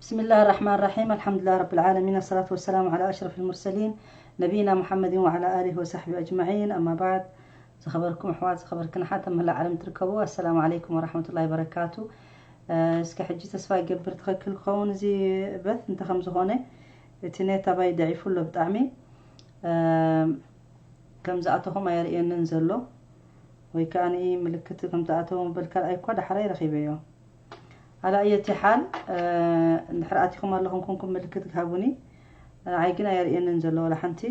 بسم الله الرحمن الرحيم. الحمد لله رب العالمين. الصلاة والسلام على أشرف المرسلين نبينا محمد وعلى آله وصحبه أجمعين. أما بعد. ዝኸበርኩም ኣሕዋት፣ ዝኸበርክን ሓት ኣብ መላእ ዓለም ትርከቡ፣ ኣሰላሙ ዓለይኩም ወራሕመቱላሂ ወበረካቱ። እ፣ እስከ ሕጂ ተስፋ ይገብር ትኽክል ክኸውን እዚ በት እንተ ከም ዝኾነ፣ እቲ ኔት ኣባይ ደዒፉ ኣሎ ብጣዕሚ። እ፣ ከም ዝኣተኹም ኣየርእየንን ዘሎ፣ ወይ ከኣ ምልክት ከም ዝኣተኹም በል ካልኣይ እኳ ዳሕራይ ረኺበዮ። ኣላ ኣየቲ ሓል፣ እ፣ እንድሕር ኣቲኹም ኣለኹም ኮንኩም ምልክት ግሃቡኒ። ንዓይ ግን ኣየርእየንን ዘሎ ወላ ሓንቲ።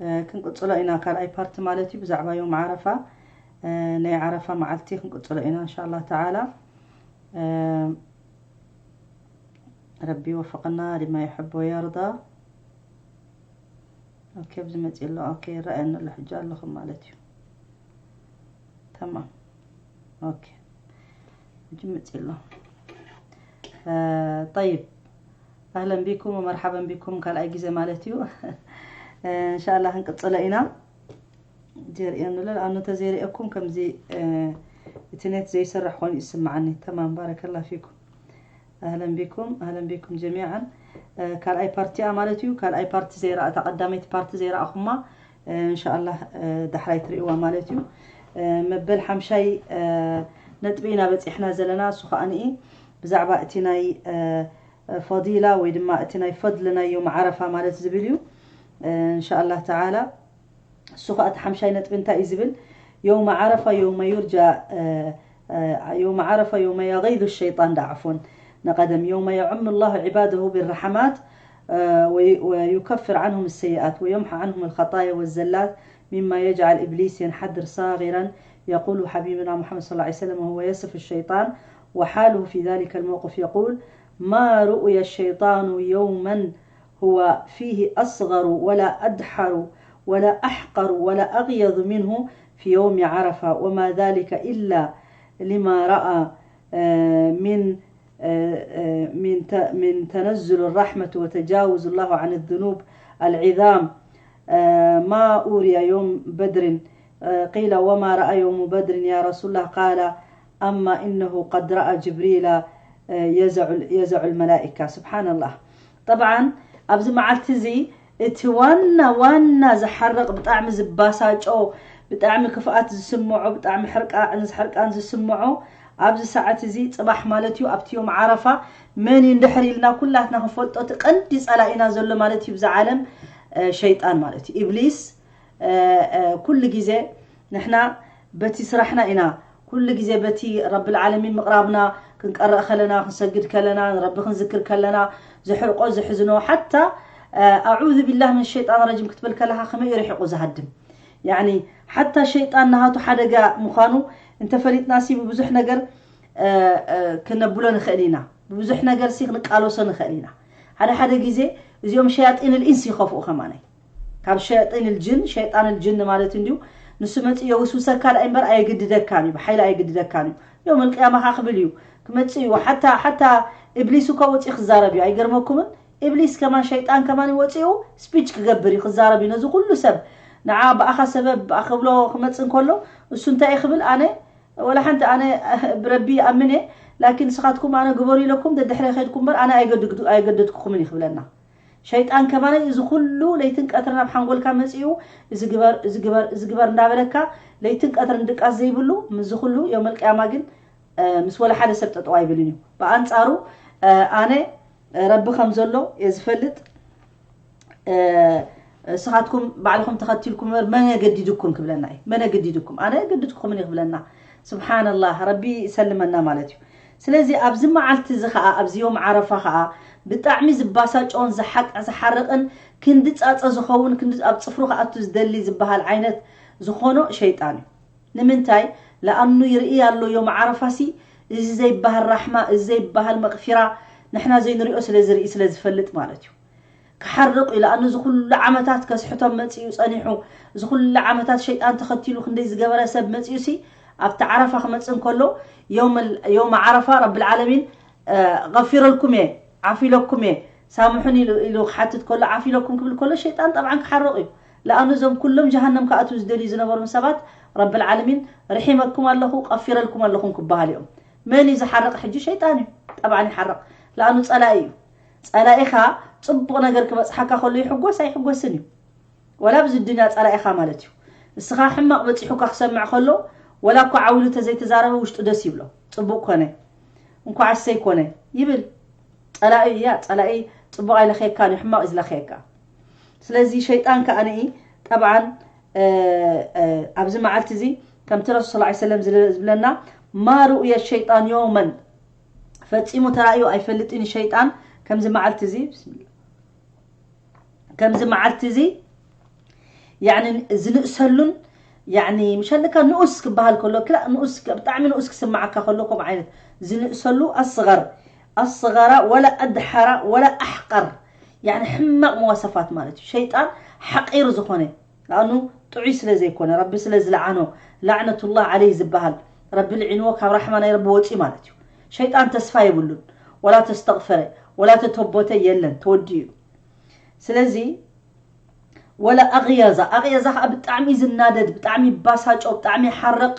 እ፣ ክንቅጽሎ ኢና ካልኣይ ፓርቲ ማለት እዩ፣ ብዛዕባ ዮም ዓረፋ፣ እ፣ ናይ ዓረፋ መዓልቲ ክንቅጽሎ ኢና እንሻ ኣላህ ተዓላ። እ፣ ረቢ ይወፍቐና ሊማ ይሕብ ወየርዳ። ኦኬ፣ ኣብዚ መጺእ ኣሎ። ኦኬ፣ ይረኣየኒ ኣሎ ሕጂ ኣለኹም ማለት እዩ። ተማም። ኦኬ፣ ሕጂ መጺእ ኣሎ። እ፣ ጠይብ፣ ኣህለን ቢኩም ወመርሓበን ቢኩም ካልኣይ ግዜ ማለት እዩ። እ፣ እንሻ ኣላህ ክንቅጽሎ ኢና። ዘርእየኒ ኣሎ፣ ንኣኑ ተዘይርእየኩም ከምዚ፣ እ፣ እቲ ኔት ዘይሰርሕ ኮይኑ ይስምዓኒ። ተማም፣ ባረከላ ፊኩም። ኣህለን ቢኩም፣ ኣህለን ቢኩም ጀሚዓን። እ፣ ካልኣይ ፓርቲኣ ማለት እዩ። ካልኣይ ፓርቲ ዘይረኣ፣ እታ ቀዳመይቲ ፓርቲ ዘይረኣኹማ፣ እ፣ እንሻ ኣላህ፣ እ፣ ዳሕራይ ትርእይዋ ማለት እዩ። እ፣ መበል ሓምሻይ፣ እ፣ ነጥቢ ኢና በጺሕና ዘለና። እሱ ከኣ ንኢ ብዛዕባ እቲ ናይ፣ እ፣ ፈዲላ ወይ ድማ እቲ ናይ ፈድሊ ናይ ዮም ዓረፋ ማለት ዝብል እዩ። እ፣ እንሻ ኣላህ ተዓላ እሱ ኸኣ እቲ ሓምሻይ ነጥቢ እንታይ እዩ ዝብል? يوم عرفة يوم يرجى، እ፣ እ፣ يوم عرفة يوم يغيظ الشيطان ዳ ዓፎን نقدم، يوم يعم الله عباده بالرحمات، እ፣ وي-، ويكفر عنهم السيئات ويمحو عنهم الخطايا والزلات مما يجعل إبليس ينحدر صاغرا. يقول حبيبنا محمد صلى الله عليه وسلم وهو يصف الشيطان وحاله في ذلك الموقف، يقول: ما رؤي الشيطان يوما هو فيه أصغر ولا أدحر ولا أحقر ولا أغيظ منه في يوم عرفة، وما ذلك إلا لما رأى، آه، من، آه، آه، من ت-، من تنزل الرحمة وتجاوز الله عن الذنوب العظام. آه، ما أري يوم بدر. آه، قيل: وما رأى يوم بدر يا رسول الله؟ قال: أما إنه قد رأى جبريل، آه، يزع ال-، يزع الملائكة. سبحان الله. طبعا ኣብዚ መዓልቲ እዚ እቲ ዋና ዋና ዝሓርቕ፣ ብጣዕሚ ዝባሳጮ፣ ብጣዕሚ ክፍኣት ዝስምዖ፣ ብጣዕሚ ሕርቃን ሕርቃን ዝስምዖ ኣብዚ ሰዓት እዚ ጽባሕ ማለት እዩ፣ ኣብቲ ዮም ዓረፋ መን እዩ እንድሕር ኢልና ኩላትና ክንፈልጦ እቲ ቀንዲ ጸላኢና ዘሎ ማለት እዩ ብዛ ዓለም፣ እ፣ ሸይጣን ማለት እዩ፣ ኢብሊስ። እ፣ እ፣ ኩሉ ግዜ ንሕና በቲ ስራሕና ኢና፣ ኩሉ ግዜ በቲ ረብል ዓለሚን ምቕራብና፣ ክንቀርእ ከለና፣ ክንሰግድ ከለና፣ ንረቢ ክንዝክር ከለና፣ ዝሕርቆ ዝሕዝኖ፣ ሓታ፣ እ፣ ኣዑዙ ቢላህ ምን ሸይጣን ረጂም ክትብል ከለኻ ከመይ እዩ ርሒቑ ዝሃድም? ያኒ ሓታ ሸይጣን ናሃቱ ሓደጋ ምዃኑ እንተፈሊጥናሲ ብብዙሕ ነገር፣ እ፣ እ፣ ክነብሎ ንኽእል ኢና። ብብዙሕ ነገርሲ ክንቃለሶ ንኽእል ኢና። ሓደ ሓደ ግዜ እዚኦም ሸያጢን ልኢንስ ይኸፍኡ ከማናይ። ካብ ሸያጢን ልጅን፣ ሸይጣን ልጅን ማለት እንዲሁ ንሱ መፂኡ የውስውሰካ ዳኣ እምበር ኣየግድደካን እዩ፣ ብሓይሊ ኣየግድደካን እዩ። ዮም ልቅያማ ኸዓ ክብል እዩ፣ ክመፅእ እዩ። ሓታ፣ ሓታ ኢብሊስ እኮ ወፂኡ ክዛረብ እዩ፣ ኣይገርመኩምን? ኢብሊስ ከማን ሸይጣን ከማን ወፂኡ ስፒች ክገብር እዩ፣ ክዛረብ እዩ ነዚ ኩሉ ሰብ። ንዓ ብኣኻ ሰበብ ብኣ ክብሎ ክመፅእ እንከሎ እሱ እንታይ እዩ ክብል? ኣነ ወላ ሓንቲ፣ ኣነ ብረቢ ይኣምን እየ፣ ላኪን ንስኻትኩም ኣነ ግበሩ ኢለኩም ደድሕረ ከድኩም እምበር ኣነ ኣይገድግዱ-፣ ኣይገደድኩኹምን እዩ ክብለና። ሸይጣን ከማን እዚ ኩሉ ለይትን ቀትርን ኣብ ሓንጎልካ መፂኡ፣ እዚ ግበር፣ እዚ ግበር፣ እዚ ግበር እንዳበለካ ለይትን ቀትርን ድቃስ ዘይብሉ፣ ምስዚ ኩሉ ዮም ኣልቅያማ ግን፣ እ፣ ምስ ወላ ሓደ ሰብ ጠጠው ኣይብልን እዩ። ብኣንጻሩ፣ እ፣ ኣነ፣ እ፣ ረቢ ከም ዘሎ እየ ዝፈልጥ። እ፣ ንስኻትኩም ባዕልኹም ተኸቲልኩም እምበር መን የገዲድኩም ክብለና እዩ። መን የገዲድኩም? ኣነ የገድድኩኹምን እዩ ክብለና። ስብሓንላህ፣ ረቢ ይሰልመና ማለት እዩ። ስለዚ ኣብዚ መዓልቲ እዚ ኸዓ፣ ኣብዚ ዮም ዓረፋ ኸዓ ብጣዕሚ ዝባሳጨውን ዝሓቅ-፣ ዝሓርቕን ክንዲ ጻጸ ዝኸውን፣ ክንዲ ኣብ ጽፍሩ ክኣቱ ዝደሊ ዝበሃል ዓይነት ዝኾኖ ሸይጣን እዩ። ንምንታይ? ለኣኑ ይርኢ ኣሎ ዮም ዓረፋሲ፣ እዚ ዘይበሃል ራሕማ፣ እዚ ዘይበሃል መቕፊራ፣ ንሕና ዘይንሪኦ ስለ ዝርኢ ስለ ዝፈልጥ ማለት እዩ። ክሓርቕ እዩ። ለኣኑ እዚ ኩሉ ዓመታት ከስሕቶም መፂኡ ጸኒሑ፣ እዚ ኩሉ ዓመታት ሸይጣን ተኸቲሉ ክንደይ ዝገበረ ሰብ መፂኡሲ፣ ኣብቲ ዓረፋ ክመፅእ እንከሎ፣ ዮም ል-፣ ዮም ዓረፋ ረብል ዓለሚን፣ እ፣ ገፊረልኩም እየ፣ ዓፊለኩም እየ፣ ሳምሑኒ ኢሉ፣ ኢሉ ክሓትት ከሎ፣ ዓፊለኩም ክብል ከሎ፣ ሸይጣን ጠብዓን ክሓርቕ እዩ። ለኣኑ እዞም ኩሎም ጀሃነም ክኣትዉ ዝደልዩ ዝነበሩም ሰባት፣ ረብል ዓለሚን ርሒመኩም ኣለኹ፣ ቀፊረልኩም ኣለኹም ክበሃል እዮም። መን እዩ ዝሓርቕ ሕጂ? ሸይጣን እዩ። ጠብዓን ይሓርቕ። ለኣኑ ጸላኢ እዩ። ጸላኢኻ ጽቡቕ ነገር ክበጽሓካ ከሎ ይሕጎስ ኣይሕጎስን እዩ። ወላ ኣብዚ ዱንያ ጸላኢኻ ማለት እዩ። ንስኻ ሕማቕ በጺሑካ ክሰምዕ ከሎ፣ ወላ እኳ ዓው ኢሉ ተዘይተዛረበ ውሽጡ ደስ ይብሎ። ጽቡቕ ኮነ፣ እንኳዕ እሰይ ኮነ ይብል። ጸላኢ እያ፣ ጸላኢ ጽቡቕ ኣይለኸየካን እዩ፣ ሕማቕ እዩ ዝለኸየካ። ስለዚ ሸይጣን ከኣ ንኢ ጠብዓን፣ እ፣ እ፣ ኣብዚ መዓልቲ እዚ ከምቲ ረሱል ሰለላሁ ዐለይሂ ወሰለም ዝለ-፣ ዝብለና፣ "ማ ሩእየ ሸይጣን የውመን"፣ ፈጺሙ ተራእዩ ኣይፈልጥን ሸይጣን ከምዚ መዓልቲ እዚ፣ ብስሚላህ፣ ከምዚ መዓልቲ እዚ፣ ያኒ ዝንእሰሉን፣ ያኒ ምሸልካ ንኡስ ክበሃል ከሎ፣ ክላ ንኡስ፣ ብጣዕሚ ንኡስ ክስምዓካ ከሎ፣ ከምኡ ዓይነት ዝንእሰሉ ኣስገር፣ ኣስገራ ወላ ኣድሓራ ወላ ኣሕቀር፣ ያኒ ሕማቕ መዋሰፋት ማለት እዩ። ሸይጣን ሓቂር ዝኾነ፣ ለኣኑ ጥዑይ ስለ ዘይኮነ፣ ረቢ ስለ ዝለዓኖ፣ ላዕነቱላህ ዓለይህ ዝበሃል፣ ረቢ ልዒንዎ፣ ካብ ራሕማ ናይ ረቢ ወፂ ማለት እዩ። ሸይጣን ተስፋ የብሉን። ወላ ተስተቕፈረ፣ ወላ ተተቦተ የለን፣ ተወዲኡ እዩ። ስለዚ፣ ወላ ኣቕያዛ፣ ኣቕያዛ ከዓ ብጣዕሚ ዝናደድ፣ ብጣዕሚ ባሳጮ፣ ብጣዕሚ ሓረቕ፣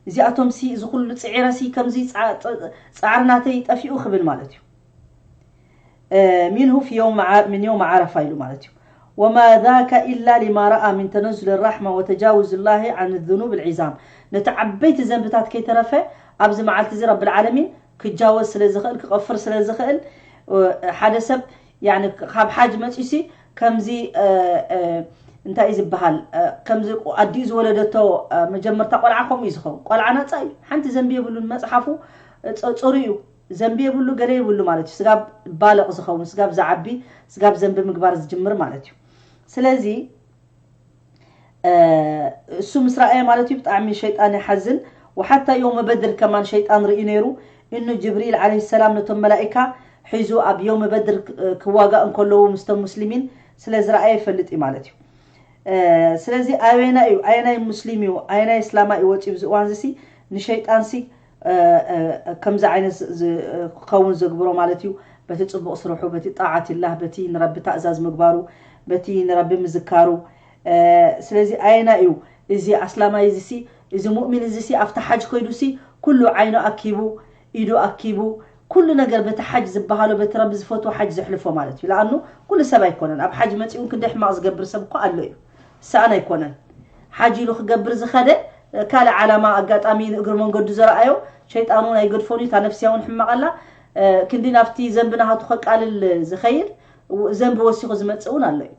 እዚኣቶም ሲ፣ እዚ ኩሉ ፅዒረ ሲ፣ ከምዚ ፃ-፣ ፃ-፣ ፃዕሪ ናተይ ጠፊኡ ክብል ማለት እዩ። እ፣ ሚንሁ ፊ የውም ዓ-፣ ሚን የውም ዓረፋ ኢሉ ማለት እዩ። ወማ ዛከ ኢላ ሊማ ረኣ ሚን ተነዙል ራሕማ ወተጃውዝ ላሂ ዓን ዙኑብ ልዒዛም። ነቲ ዓበይቲ ዘንብታት ከይተረፈ ኣብዚ መዓልቲ እዚ ረብል ዓለሚን ክጃወዝ ስለ ዝኽእል፣ ክቐፍር ስለ ዝኽእል፣ እ፣ ሓደ ሰብ፣ ያኒ፣ ካብ ሓጅ መጺሲ ከምዚ፣ እ፣ እ፣ እንታይ እዩ ዝበሃል? እ፣ ከምዚ ቆ-፣ ኣዲኡ ዝወለደቶ፣ እ፣ መጀመርታ ቆልዓ ከምኡ እዩ ዝኸውን። ቆልዓ ናጻ እዩ። ሓንቲ ዘንቢ የብሉን። መጽሓፉ፣ እ፣ ጸ-፣ ጽሩይ እዩ። ዘንቢ የብሉ፣ ገለ የብሉ ማለት እዩ። ስጋብ ባልቕ ዝኸውን፣ ስጋብ ዝዓቢ፣ ስጋብ ዘንቢ ምግባር ዝጅምር ማለት እዩ። ስለዚ፣ እ፣ እሱ ምስ ረኣየ ማለት እዩ፣ ብጣዕሚ ሸይጣን ይሓዝን። ወሓታ የውመ በድር ከማን ሸይጣን ርኢ ነይሩ። እኑ ጅብሪል ዓለይሂ ሰላም ነቶም መላኢካ ሒዙ ኣብ የውመ በድር ክ-፣ ክዋጋእ እንከለዉ ምስቶም ሙስሊሚን ስለ ዝረኣየ ይፈልጥ እዩ ማለት እዩ። እ፣ ስለዚ ኣየናይ እዩ፣ ኣየናይ ሙስሊም እዩ፣ ኣየናይ እስላማ እዩ ወፂኡ ኣብዚ እዋን እዚ ሲ፣ ንሸይጣን ሲ፣ እ፣ እ፣ ከምዚ ዓይነት ዝ-፣ ዝ-፣ ክኸውን ዘግብሮ ማለት እዩ። በቲ ጽቡቕ ስርሑ፣ በቲ ጣዓትላህ፣ በቲ ንረቢ ታእዛዝ ምግባሩ፣ በቲ ንረቢ ምዝካሩ። እ፣ ስለዚ ኣየናይ እዩ እዚ ኣስላማይ እዚ ሲ፣ እዚ ሙእሚን እዚ ሲ፣ ኣብቲ ሓጅ ኮይዱ ሲ፣ ኩሉ ዓይኑ ኣኪቡ፣ ኢዱ ኣኪቡ፣ ኩሉ ነገር በቲ ሓጅ ዝበሃሎ፣ በቲ ረቢ ዝፈትዎ ሓጅ ዘሕልፎ ማለት እዩ። ለኣኑ ኩሉ ሰብ ኣይኮነን። ኣብ ሓጅ መጺኡ እውን ክንደይ ሕማቕ ዝገብር ሰብ እኮ ኣሎ እዩ። ሰኣን ኣይኮነን። ሓጅ ኢሉ ክገብር ዝኸደ፣ ካልእ ዓላማ ኣጋጣሚ ንእግሪ መንገዱ ዘረኣዮ፣ ሸይጣን እውን ኣይገድፎን እዩ። እታ ነፍስያ እውን ሕማቕ ኣላ። እ፣ ክንዲ ናብቲ ዘንቢ ናሃቱ ከቃልል ዝኸይድ፣ ዘንቢ ወሲኹ ዝመጽእ እውን ኣሎ እዩ።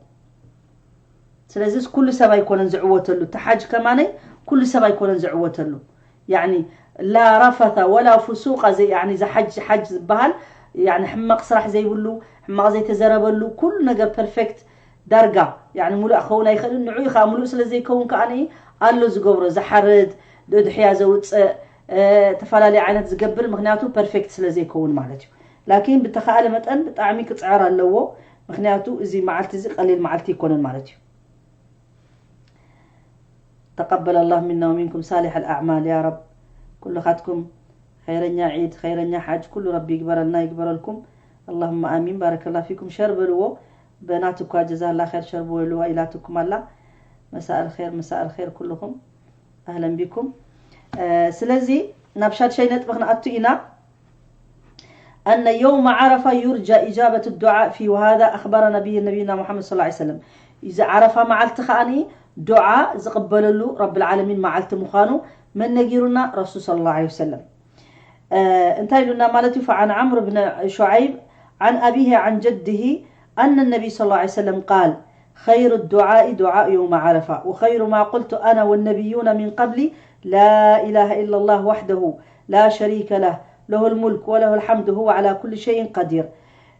ስለዚ ኩሉ ሰብ ኣይኮነን ዝዕወተሉ። እቲ ሓጅ ከማነይ ኩሉ ሰብ ኣይኮነን ዝዕወተሉ። ያኒ ላ ረፈተ ወላ ፍሱቃ ዘይ-፣ ያኒ እዚ ሓጅ፣ ሓጅ ዝበሃል፣ ያኒ ሕማቕ ስራሕ ዘይብሉ፣ ሕማቕ ዘይተዘረበሉ፣ ኩሉ ነገር ፐርፌክት ዳርጋ፣ ያኒ ሙሉእ ክኸውን ኣይኽእልን። ንዑ ከዓ ሙሉእ ስለ ዘይከውን ከዓ ኣሎ ዝገብሮ፣ ዝሓርድ፣ ድሕያ ዘውፅእ፣ እ፣ ተፈላለየ ዓይነት ዝገብር፣ ምኽንያቱ ፐርፌክት ስለ ዘይከውን ማለት እዩ። ላኪን ብተኻእለ መጠን ብጣዕሚ ክፅዕር ኣለዎ፣ ምኽንያቱ እዚ መዓልቲ እዚ ቀሊል መዓልቲ ኣይኮነን ማለት እዩ። ተቀበለ ላህ ሚና ወሚንኩም ሳሊሕ ኣልኣዕማል ያ ረብ። ኩልኻትኩም ኸይረኛ ዒድ፣ ኸይረኛ ሓጅ ኩሉ ረቢ ይግበረልና፣ ይግበረልኩም። ኣላሁመ ኣሚን። ባረከላ ፊኩም። ሸር በልዎ። በናት እኳ ጀዛላ ኸይር ሸር በልዋ ኢላትኩም ኣላ። መሳእ ልኸይር፣ መሳእ ልኸይር ኩልኹም። ኣህለን ቢኩም። እ፣ ስለዚ ናብ ሻድሻይ ነጥቢ ክንኣቱ ኢና። أن يوم عرفة يرجى إجابة الدعاء فيه، وهذا أخبر نبي، نبينا محمد صلى الله عليه وسلم። እዚ ዓረፋ መዓልቲ ከኣኒ ዱዓ ዝቕበለሉ ረብል ዓለሚን መዓልቲ ምዃኑ መን ነጊሩና? ረሱል ሰለላሁ ዐለይሂ ወሰለም። እ፣ እንታይ ኢሉና ማለት እዩ? فعن عمرو بن شعيب عن أبيه عن جده أن النبي صلى الله عليه وسلم قال: خير الدعاء دعاء يوم عرفة، وخير ما قلت أنا والنبيون من قبلي: لا إله إلا الله وحده لا شريك له، له الملك وله الحمد وهو على كل شيء قدير.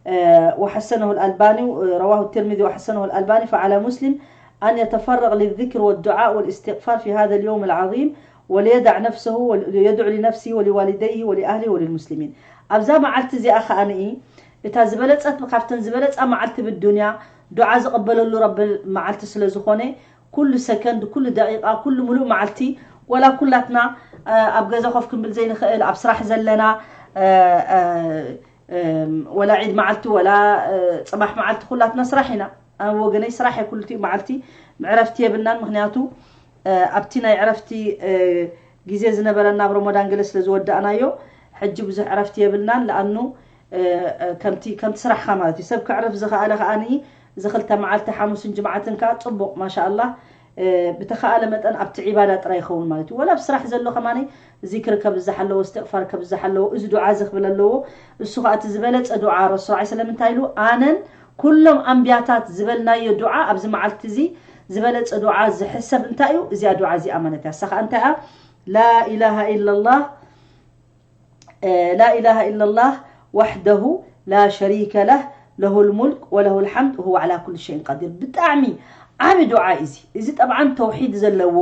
آه، وحسنه الألباني، آه، رواه الترمذي وحسنه الألباني، فعلى مسلم أن يتفرغ للذكر والدعاء والاستغفار في هذا اليوم العظيم، وليدع نفسه وليدع لنفسه ولوالديه ولأهله وللمسلمين. ኣብዛ መዓልቲ እዚኣ ኸኣ ንኢ፣ እታ ዝበለጸት፣ ካብተን ዝበለጻ መዓልቲ ብዱንያ ዱዓ ዝቕበለሉ ረቢ መዓልቲ ስለ ዝኾነ፣ ኩሉ ሰከንድ፣ ኩሉ ደቂቃ፣ ኩሉ ሙሉእ መዓልቲ፣ ወላ ኩላትና፣ እ፣ ኣብ ገዛ ኮፍ ክንብል ዘይንኽእል፣ ኣብ ስራሕ ዘለና፣ እ፣ እ፣ እም፣ ወላ ዒድ መዓልቲ፣ ወላ፣ እ፣ ጽባሕ መዓልቲ፣ ኩላትና ስራሕ ኢና። ኣብ ወገነይ ስራሕ እየ ኩሉቲኡ መዓልቲ፣ ዕረፍቲ የብልናን። ምኽንያቱ፣ እ፣ ኣብቲ ናይ ዕረፍቲ፣ እ፣ ግዜ ዝነበረና ኣብ ረመዳን ገለ ስለ ዝወዳእናዮ፣ ሕጂ ብዙሕ ዕረፍቲ የብልናን። ለኣኑ ከምቲ ከምቲ ስራሕኻ ማለት እዩ። ሰብ ክዕርፍ ዝኸኣለ ከኣ እዚ ክልተ መዓልቲ ሓሙስን ጅምዓትን ከኣ ጽቡቕ ማሻኣላ ብተኸኣለ መጠን ኣብቲ ዒባዳ ጥራይ ይኸውን ማለት እዩ። ወላ ኣብ ስራሕ ዘሎ ከማኒ ዚክር ከብዝሕ ኣለዎ፣ እስትቕፋር ከብዝሕ ኣለዎ፣ እዚ ዱዓ እዚ ክብል ኣለዎ። እሱ ከኣ እቲ ዝበለጸ ዱዓ ረሱል ሰለላሁ ዐለይሂ ወሰለም እንታይ ኢሉ ኣነን ኩሎም ኣንብያታት ዝበልናዮ ዱዓ ኣብዚ መዓልቲ እዚ ዝበለጸ ዱዓ ዝሕሰብ እንታይ እዩ? እዚኣ ዱዓ እዚኣ ማለት እያ። እሳ ከኣ እንታይ እያ? ላኢላሃ ኢላላህ لا إله إلا الله وحده لا شريك له له الملك وله الحمد وهو على كل شيء قدير ብጣዕሚ ዓቢ ዱዓ እዚ እዚ ጠብዓን ተውሒድ ዘለዎ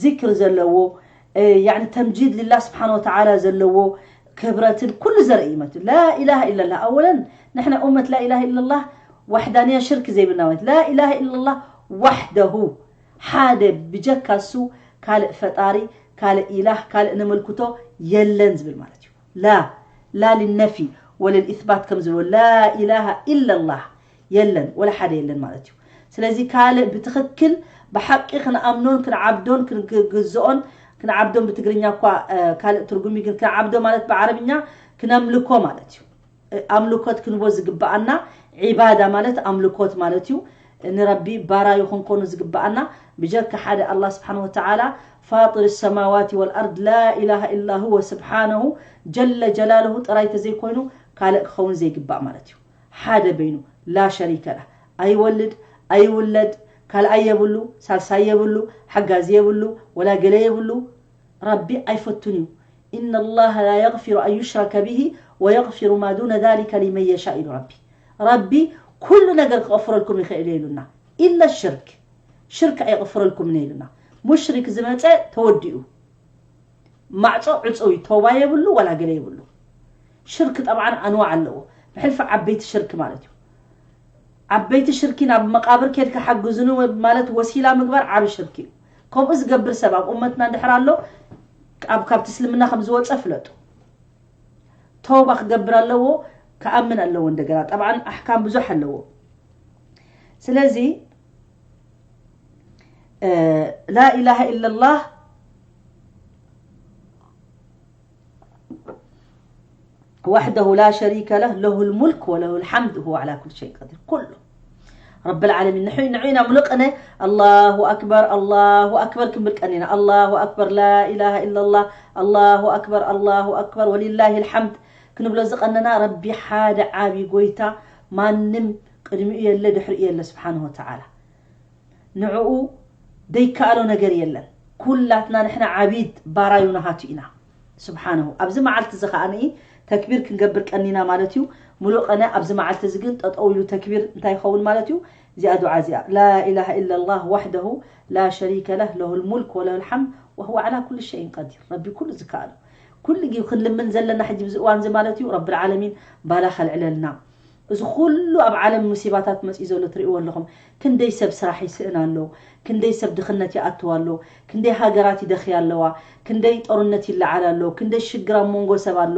ዚክር ዘለዎ يعني ተምጂድ لله سبحانه وتعالى ዘለዎ ክብረትን ኩሉ ዘርኢ እዩ لا إله إلا الله أولا ንሕና أمة لا إله إلا الله وحدانية ሽርክ ዘይብልና ማለት لا إله إلا الله وحده ሓደ ብጀካ እሱ ካልእ ፈጣሪ ካልእ ኢላህ ካልእ ነመልክቶ የለን ዝብል ማለት እዩ لا لا للنفي وللإثبات ከም ዝብሎ لا إله إلا الله የለን ወላ ሓደ የለን ማለት እዩ ስለዚ ካልእ ብትኽክል ብሓቂ ክንኣምኖን ክንዓብዶን ክንግዝኦን ክንዓብዶን ብትግርኛ እኳ ካልእ ትርጉም ግን ክንዓብዶ ማለት ብዓረብኛ ክነምልኮ ማለት እዩ ኣምልኮት ክንቦ ዝግብኣና ዒባዳ ማለት ኣምልኮት ማለት እዩ ንረቢ ባራዩ ክንኮኑ ዝግብኣና ብጀካ ሓደ ኣላ ስብሓን ወተዓላ ፋጥር ሰማዋት ወልኣርድ ላ ኢላሃ ኢላ ሁወ ስብሓነሁ ጀለ ጀላልሁ ጥራይ ተዘይኮይኑ ካልእ ክኸውን ዘይግባእ ማለት እዩ ሓደ በይኑ ላ ሸሪከ ላ ኣይወልድ ኣይውለድ ካልኣይ የብሉ ሳልሳይ የብሉ ሓጋዚ የብሉ ወላ ገለ የብሉ ረቢ ኣይፈቱን እዩ إن الله لا يغفر أن يشرك به ويغفر ما دون ذلك لمن يشاء ኢሉ ረቢ ረቢ ኩሉ ነገር ክቐፍረልኩም ይኽእል ኢሉና ኢለ ሽርክ ሽርክ ኣይቕፍረልኩም ኢሉና ሙሽሪክ ዝመፀ ተወዲኡ ማዕፆ ዕፁው እዩ ተውባ የብሉ ወላ ገለ የብሉ ሽርክ ጠብዓን ኣንዋዕ ኣለዎ ብሕልፊ ዓበይቲ ሽርክ ማለት እዩ ዓበይቲ ሽርኪ ናብ መቃብር ኬድካ ሓግዙኒ ማለት ወሲላ ምግባር ዓቢ ሽርክ እዩ ከምኡ ዝገብር ሰብ ኣብ ኡመትና እንድሕር ኣሎ ኣብ ካብቲ እስልምና ከም ዝወፀ ፍለጡ ተውባ ክገብር ኣለዎ ክኣምን ኣለዎ እንደገና ጠብዓን ኣሕካም ብዙሕ ኣለዎ ስለዚ لا إله إلا الله وحده لا شريك له له الملك وله الحمد وهو على كل شيء قدير كله رب العالمين نحن نعينا ملقنا الله أكبر الله أكبر كم بالكنينا الله أكبر لا إله إلا الله الله أكبر الله أكبر ولله الحمد ክንብሎ ዝቐነና ረቢ ሓደ ዓብዪ ጎይታ ማንም ቅድሚኡ የለ ድሕሪኡ የለ ስብሓንሁ ወተዓላ ንዕኡ ደይከኣሎ ነገር የለን ኩላትና ንሕና ዓቢድ ባራዩ ናሃቱ ኢና ስብሓንሁ ኣብዚ መዓልቲ እዚ ከኣ ንኢ ተክቢር ክንገብር ቀኒና ማለት እዩ ሙሉእ ቀነ ኣብዚ መዓልቲ እዚ ግን ጠጠው ኢሉ ተክቢር እንታይ ይኸውን ማለት እዩ እዚኣ ዱዓ እዚኣ ላ ኢላሃ ኢላ ላህ ዋሕደሁ ላ ሸሪከ ለህ ለሁ ልሙልክ ወለሁ ልሓምድ ወህወ ዓላ ኩሉ ሸይን ቀዲር ረቢ ኩሉ ዝከኣሉ ኩሉ ግዜ ክንልምን ዘለና ሕጂ ብዚ እዋን እዚ ማለት እዩ ረቢ ልዓለሚን ባላ ከልዕለልና እዚ ኩሉ ኣብ ዓለም ሙሲባታት መፅኡ ዘሎ ትሪእዎ ኣለኹም ክንደይ ሰብ ስራሕ ይስእን ኣሎ ክንደይ ሰብ ድኽነት ይኣትው ኣሎ ክንደይ ሃገራት ይደኽያ ኣለዋ ክንደይ ጦርነት ይለዓል ኣሎ ክንደይ ሽግር ኣብ መንጎ ሰብ ኣሎ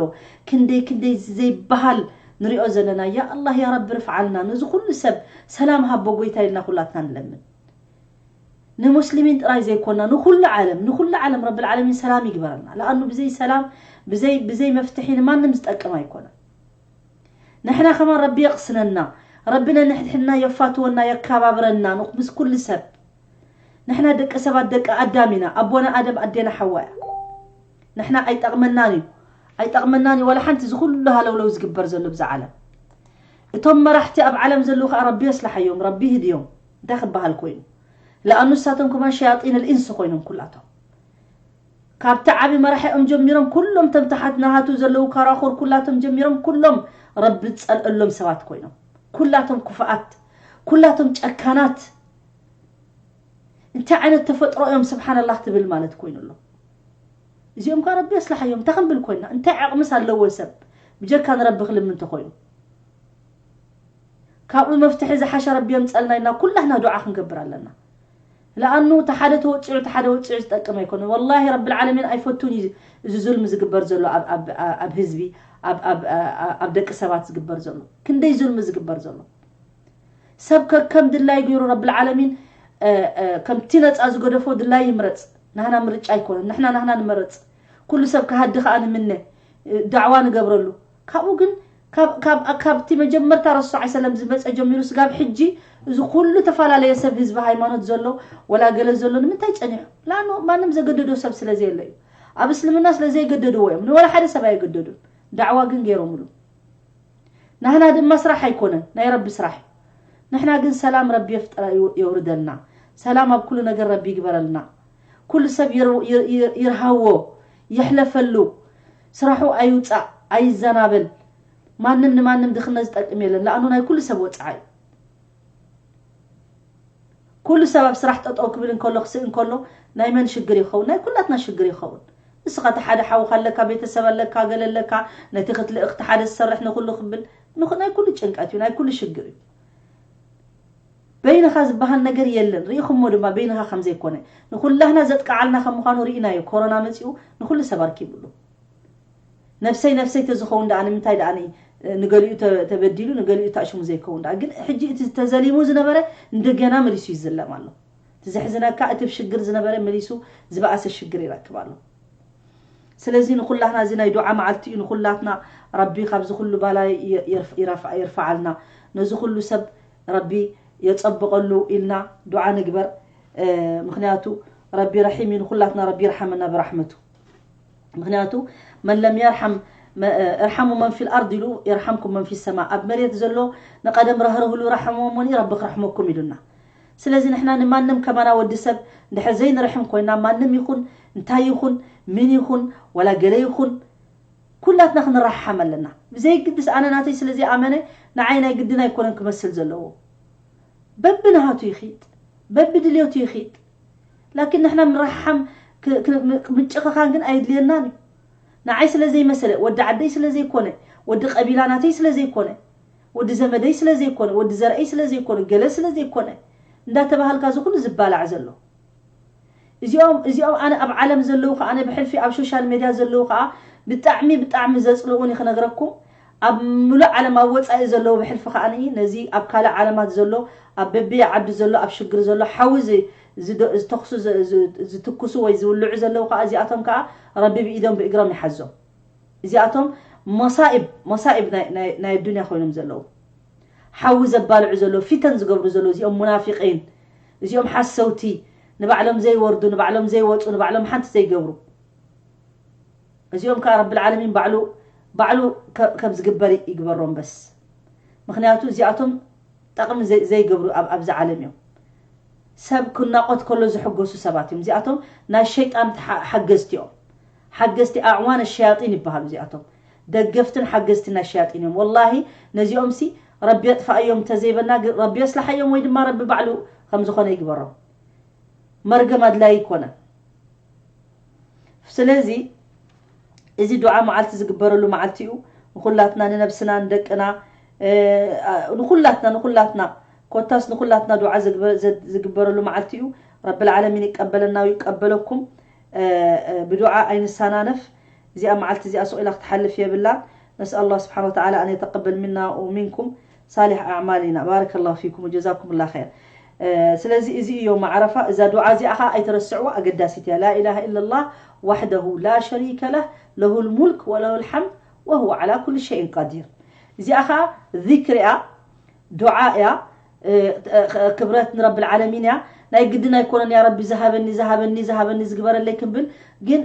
ክንደይ ክንደይ ዘይበሃል ንሪኦ ዘለና ያ ኣላህ ያ ረቢ ርፍዓልና ነዚ ኩሉ ሰብ ሰላም ሃቦ ጎይታ ኢልና ኩላትና ንለምን ንሙስሊሚን ጥራይ ዘይኮና ንኩሉ ዓለም ንኩሉ ዓለም ረቢ ልዓለሚን ሰላም ይግበረልና ለኣኑ ብዘይ ሰላም ብዘይ ብዘይ መፍትሒ ንማንም ዝጠቅም ኣይኮነን ንሕና ከማን ረቢ የቕስነና ረቢ ነንሕድሕድና የፋትወና የካባብረና ምስ ኩሉ ሰብ ንሕና ደቂ ሰባት ደቂ ኣዳም ኢና ኣቦና ኣደም ኣዴና ሓዋ እያ ንሕና ኣይጠቕመናን እዩ ኣይጠቕመናን እዩ ዋላ ሓንቲ ዝኩሉ ሃለውለው ዝግበር ዘሎ ብዛ ዓለም እቶም መራሕቲ ኣብ ዓለም ዘለዉ ከዓ ረቢ የስላሓዮም ረቢ ህድዮም እንታይ ክበሃል ኮይኑ ለኣኑ ንሳቶም ከማን ሸያጢን ልኢንስ ኮይኖም ኩላቶም ካብቲ ዓቢ መራሒኦም ጀሚሮም ኩሎም ተምታሓት ናሃቱ ዘለዉ ካራኹር ኩላቶም ጀሚሮም ኩሎም ረቢ ዝጸልአሎም ሰባት ኮይኖም ኩላቶም ክፉኣት ኩላቶም ጨካናት እንታይ ዓይነት ተፈጥሮ እዮም ስብሓንላህ ትብል ማለት ኮይኑ ኣሎ እዚኦም ከ ረቢ የስላሓዮም እንታይ ክንብል ኮይና እንታይ ዓቕምስ ኣለዎ ሰብ ብጀካ ንረቢ ክልምን ተኮይኑ ካብኡ መፍትሒ ዝሓሸ ረቢ የምፀልና ኢልና ኩላህና ዱዓ ክንገብር ኣለና ለኣኑ እቲ ሓደ ተወፂዑ እቲ ሓደ ወፂዑ ዝጠቅም ኣይኮነ ወላሂ ረቢ ልዓለሚን ኣይፈቱን እዩ እዚ ዙልሚ ዝግበር ዘሎ ኣብ ህዝቢ ኣብ ደቂ ሰባት ዝግበር ዘሎ ክንደይ ዙልሚ ዝግበር ዘሎ ሰብ ከከም ድላይ ገይሩ ረቢ ልዓለሚን ከምቲ ነፃ ዝገደፎ ድላይ ይምረፅ ናህና ምርጫ ኣይኮነን ንሕና ናህና ንመረፅ ኩሉ ሰብ ክሃዲ ከዓ ንምነ ዳዕዋ ንገብረሉ ካብኡ ግን ካብ ካብ ካብቲ መጀመርታ ረሱል ሰለላሁ ዐለይሂ ወሰለም ዝመፀ ጀሚሩ ስጋብ ሕጂ እዚ ኩሉ ተፈላለየ ሰብ ህዝቢ ሃይማኖት ዘሎ ወላ ገለ ዘሎ ንምንታይ ጸኒሑ? ላኑ ማንም ዘገደዶ ሰብ ስለ ዘየለ እዩ። ኣብ እስልምና ስለ ዘይገደድዎ እዮም። ንወላ ሓደ ሰብ ኣይገደዱን። ዳዕዋ ግን ገይሮምሉ። ናህና ድማ ስራሕ ኣይኮነን፣ ናይ ረቢ ስራሕ እዩ። ንሕና ግን ሰላም ረቢ የፍጥረ የውርደልና። ሰላም ኣብ ኩሉ ነገር ረቢ ይግበረልና። ኩሉ ሰብ ይር- ይር- ይር- ይርሃዎ፣ ይሕለፈሉ። ስራሑ ኣይውጻእ፣ ኣይዘናበል። ማንም ንማንም ድኽነት ዝጠቅም የለን። ለኣኑ ናይ ኩሉ ሰብ ወጻዓ እዩ። ኩሉ ሰብ ኣብ ስራሕ ጠጠው ክብል እንከሎ ክስእ እንከሎ ናይ መን ሽግር ይኸውን? ናይ ኩላትና ሽግር ይኸውን። ንስኻ እቲ ሓደ ሓውካ ኣለካ፣ ቤተሰብ ኣለካ፣ ገለ ኣለካ፣ ነቲ ክትልእኽ እቲ ሓደ ዝሰርሕ ንኩሉ ክብል ንኹ- ናይ ኩሉ ጭንቀት እዩ፣ ናይ ኩሉ ሽግር እዩ። በይንኻ ዝበሃል ነገር የለን። ርኢኹሞ ድማ በይንኻ ከም ዘይኮነ ንኹላህና ዘጥቃዓልና ከም ምዃኑ ርኢናዮ። ኮሮና መጺኡ ንኹሉ ሰብ ኣርኪቡሉ። ነብሰይ ነብሰይ ተዝኸውን ደኣ ንምንታይ ደኣ ንገሊኡ ተ- ተበዲሉ ንገሊኡ ተኣሽሙ ዘይከውን ደኣ ግን ሕጂ እቲ ተዘሊሙ ዝነበረ እንደገና መሊሱ ይዝለም ኣሎ። እቲ ዘሕዝነካ እቲ ብሽግር ዝነበረ መሊሱ ዝበኣሰ ሽግር ይረክብ ኣሎ። ስለዚ ንኹላትና እዚ ናይ ዱዓ መዓልቲ እዩ። ንኹላትና ረቢ ካብዚ ኩሉ ባላይ የ- የርፍ- ይረፍ- የርፍዓልና። ነዚ ኩሉ ሰብ ረቢ የጸብቐሉ ኢልና ዱዓ ንግበር። ምክንያቱ ረቢ ረሒም እዩ። ንኹላትና ረቢ ይርሓመና ብራሕመቱ። ምክንያቱ መን ለም የርሓም እርሓሙ መን ፊል ኣርድ ኢሉ የርሓምኩም መን ፊ ሰማ። ኣብ መሬት ዘሎ ንቀደም ረህርህሉ ረሕምዎም ውን ረቢ ክረሕመኩም ኢሉና። ስለዚ ንሕና ንማንም ከማና ወዲ ሰብ እንድሕር ዘይንርሕም ኮይና ማንም ይኹን እንታይ ይኹን ምን ይኹን ወላ ገለ ይኹን ኩላትና ክንረሓሓም ኣለና። ብዘይግድስ ኣነ ናተይ ስለ ዘይኣመነ ንዓይ ናይ ግድን ኣይኮነን ክመስል ዘለዎ። በብንሃቱ ይኺድ፣ በብድልዮቱ ይኺድ። ላኪን ንሕና ምርሓሓም ክ- ክ- ም- ምጭኽኻን ግን ኣየድልየናን እዩ። ንዓይ ስለ ዘይመሰለ፣ ወዲ ዓደይ ስለ ዘይኮነ፣ ወዲ ቀቢላ ናተይ ስለ ዘይኮነ፣ ወዲ ዘመደይ ስለ ዘይኮነ፣ ወዲ ዘርአይ ስለ ዘይኮነ፣ ገለ ስለ ዘይኮነ እንዳተባሃልካ እዚ ኩሉ ዝባላዕ ዘሎ እዚኦም እዚኦም ኣነ ኣብ ዓለም ዘለዉ ከኣ ብሕልፊ ኣብ ሶሻል ሜድያ ዘለዉ ከኣ ብጣዕሚ ብጣዕሚ ዘጽልኡኒ ክነግረኩም። ኣብ ምሉእ ዓለም ኣብ ወጻኢ ዘለዉ ብሕልፊ ከኣ ነዚ ኣብ ካልእ ዓለማት ዘሎ ኣብ በብየ ዓዱ ዘሎ ኣብ ሽግር ዘሎ ሓዊ ዝ- ዝደ- ዝተኽሱ ዝ- ዝ- ዝትኩሱ ወይ ዝውልዑ ዘለዉ ከኣ እዚኣቶም ከኣ ረቢ ብኢዶም ብእግሮም ይሓዞም። እዚኣቶም መሳኢብ መሳኢብ ናይ- ናይ ናይ ኣዱንያ ኮይኖም ዘለዉ ሓዊ ዘባልዑ ዘለዉ ፊተን ዝገብሩ ዘለዉ እዚኦም ሙናፊቂን እዚኦም ሓሰውቲ ንባዕሎም ዘይወርዱ ንባዕሎም ዘይወፁ ንባዕሎም ሓንቲ ዘይገብሩ እዚኦም ከዓ ረብል ዓለሚን ባዕሉ ባዕሉ ከ- ከም ዝግበር ይግበሮም በስ ምክንያቱ እዚኣቶም ጠቕሚ ዘይ- ዘይገብሩ ኣብ- ኣብዚ ዓለም እዮም ሰብ ክናቆት ከሎ ዝሕጎሱ ሰባት እዮም እዚኣቶም ናይ ሸይጣን ተሓ- ሓገዝቲ እዮም ሓገዝቲ ኣዕዋን ሸያጢን ይበሃሉ እዚኣቶም ደገፍትን ሓገዝቲ ናይ ሸያጢን እዮም ወላሂ ነዚኦም ሲ ረቢ የጥፋእዮም እንተዘይበና ግን ረቢ የስላሓዮም ወይ ድማ ረቢ ባዕሉ ከም ዝኾነ ይግበሮም መርገም ኣድላይ ይኮነ ስለዚ እዚ ዱዓ መዓልቲ ዝግበረሉ መዓልቲ እዩ ንኩላትና ንነብስና ንደቅና ንኩላትና ንኩላትና ኮታስ ንኩላትና ዱዓ ዝግበረሉ መዓልቲ እዩ ረብል ዓለሚን ይቀበለና ይቀበለኩም ብዱዓ ኣይንሳናነፍ እዚኣ መዓልቲ እዚኣ ሱቕ ኢላ ክትሓልፍ የብላን ነስኣል الله سبحانه وتعالى أن يتقبل منا ومنكم صالح أعمالنا بارك الله فيكم وجزاكم الله خير ስለዚ እዚ እዮም ዓረፋ እዛ ዱዓ እዚኣ ከዓ ኣይትረስዕዋ ኣገዳሲት እያ لا إله إلا الله وحده لا شريك له له الملك وله الحمد وهو على كل شيء قدير እዚኣ ከዓ ዚክር እያ ዱዓ እያ ክብረት ንረብል ዓለሚን እያ ናይ ግድን ኣይኮነን ያ ረቢ ዝሃበኒ ዝሃበኒ ዝሃበኒ ዝግበረለይ ክንብል ግን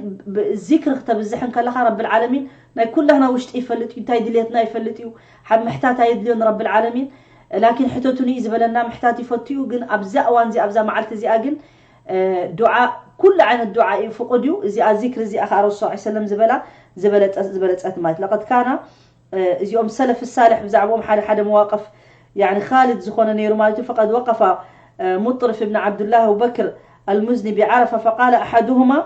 ዚክር ክተብዝሕ እንከለካ ረብል ዓለሚን ናይ ኩላህና ውሽጢ ይፈልጥ እዩ እንታይ ድልየትና ይፈልጥ እዩ ሓብ ምሕታት ኣየድልዮን ረብል ዓለሚን ላኪን ሕተቱኒ እዩ ዝበለና ምሕታት ይፈቱ እዩ ግን ኣብዛ እዋን እዚ ኣብዛ መዓልቲ እዚኣ ግን ዱዓ ኩሉ ዓይነት ዱዓ እዩ ፍቁድ እዩ እዚኣ ዚክር እዚኣ ከዓ ረሱ ሰለም ዝበላ ዝበለፀት ማለት ለቀድ ካና እዚኦም ሰለፍ ሳልሕ ብዛዕባኦም ሓደ ሓደ መዋቅፍ يعني خالد ዝኾነ ነይሩ ማለት እዩ فقد وقف مطرف بن عبد الله أبو بكر المزني بعرفة فقال أحدهما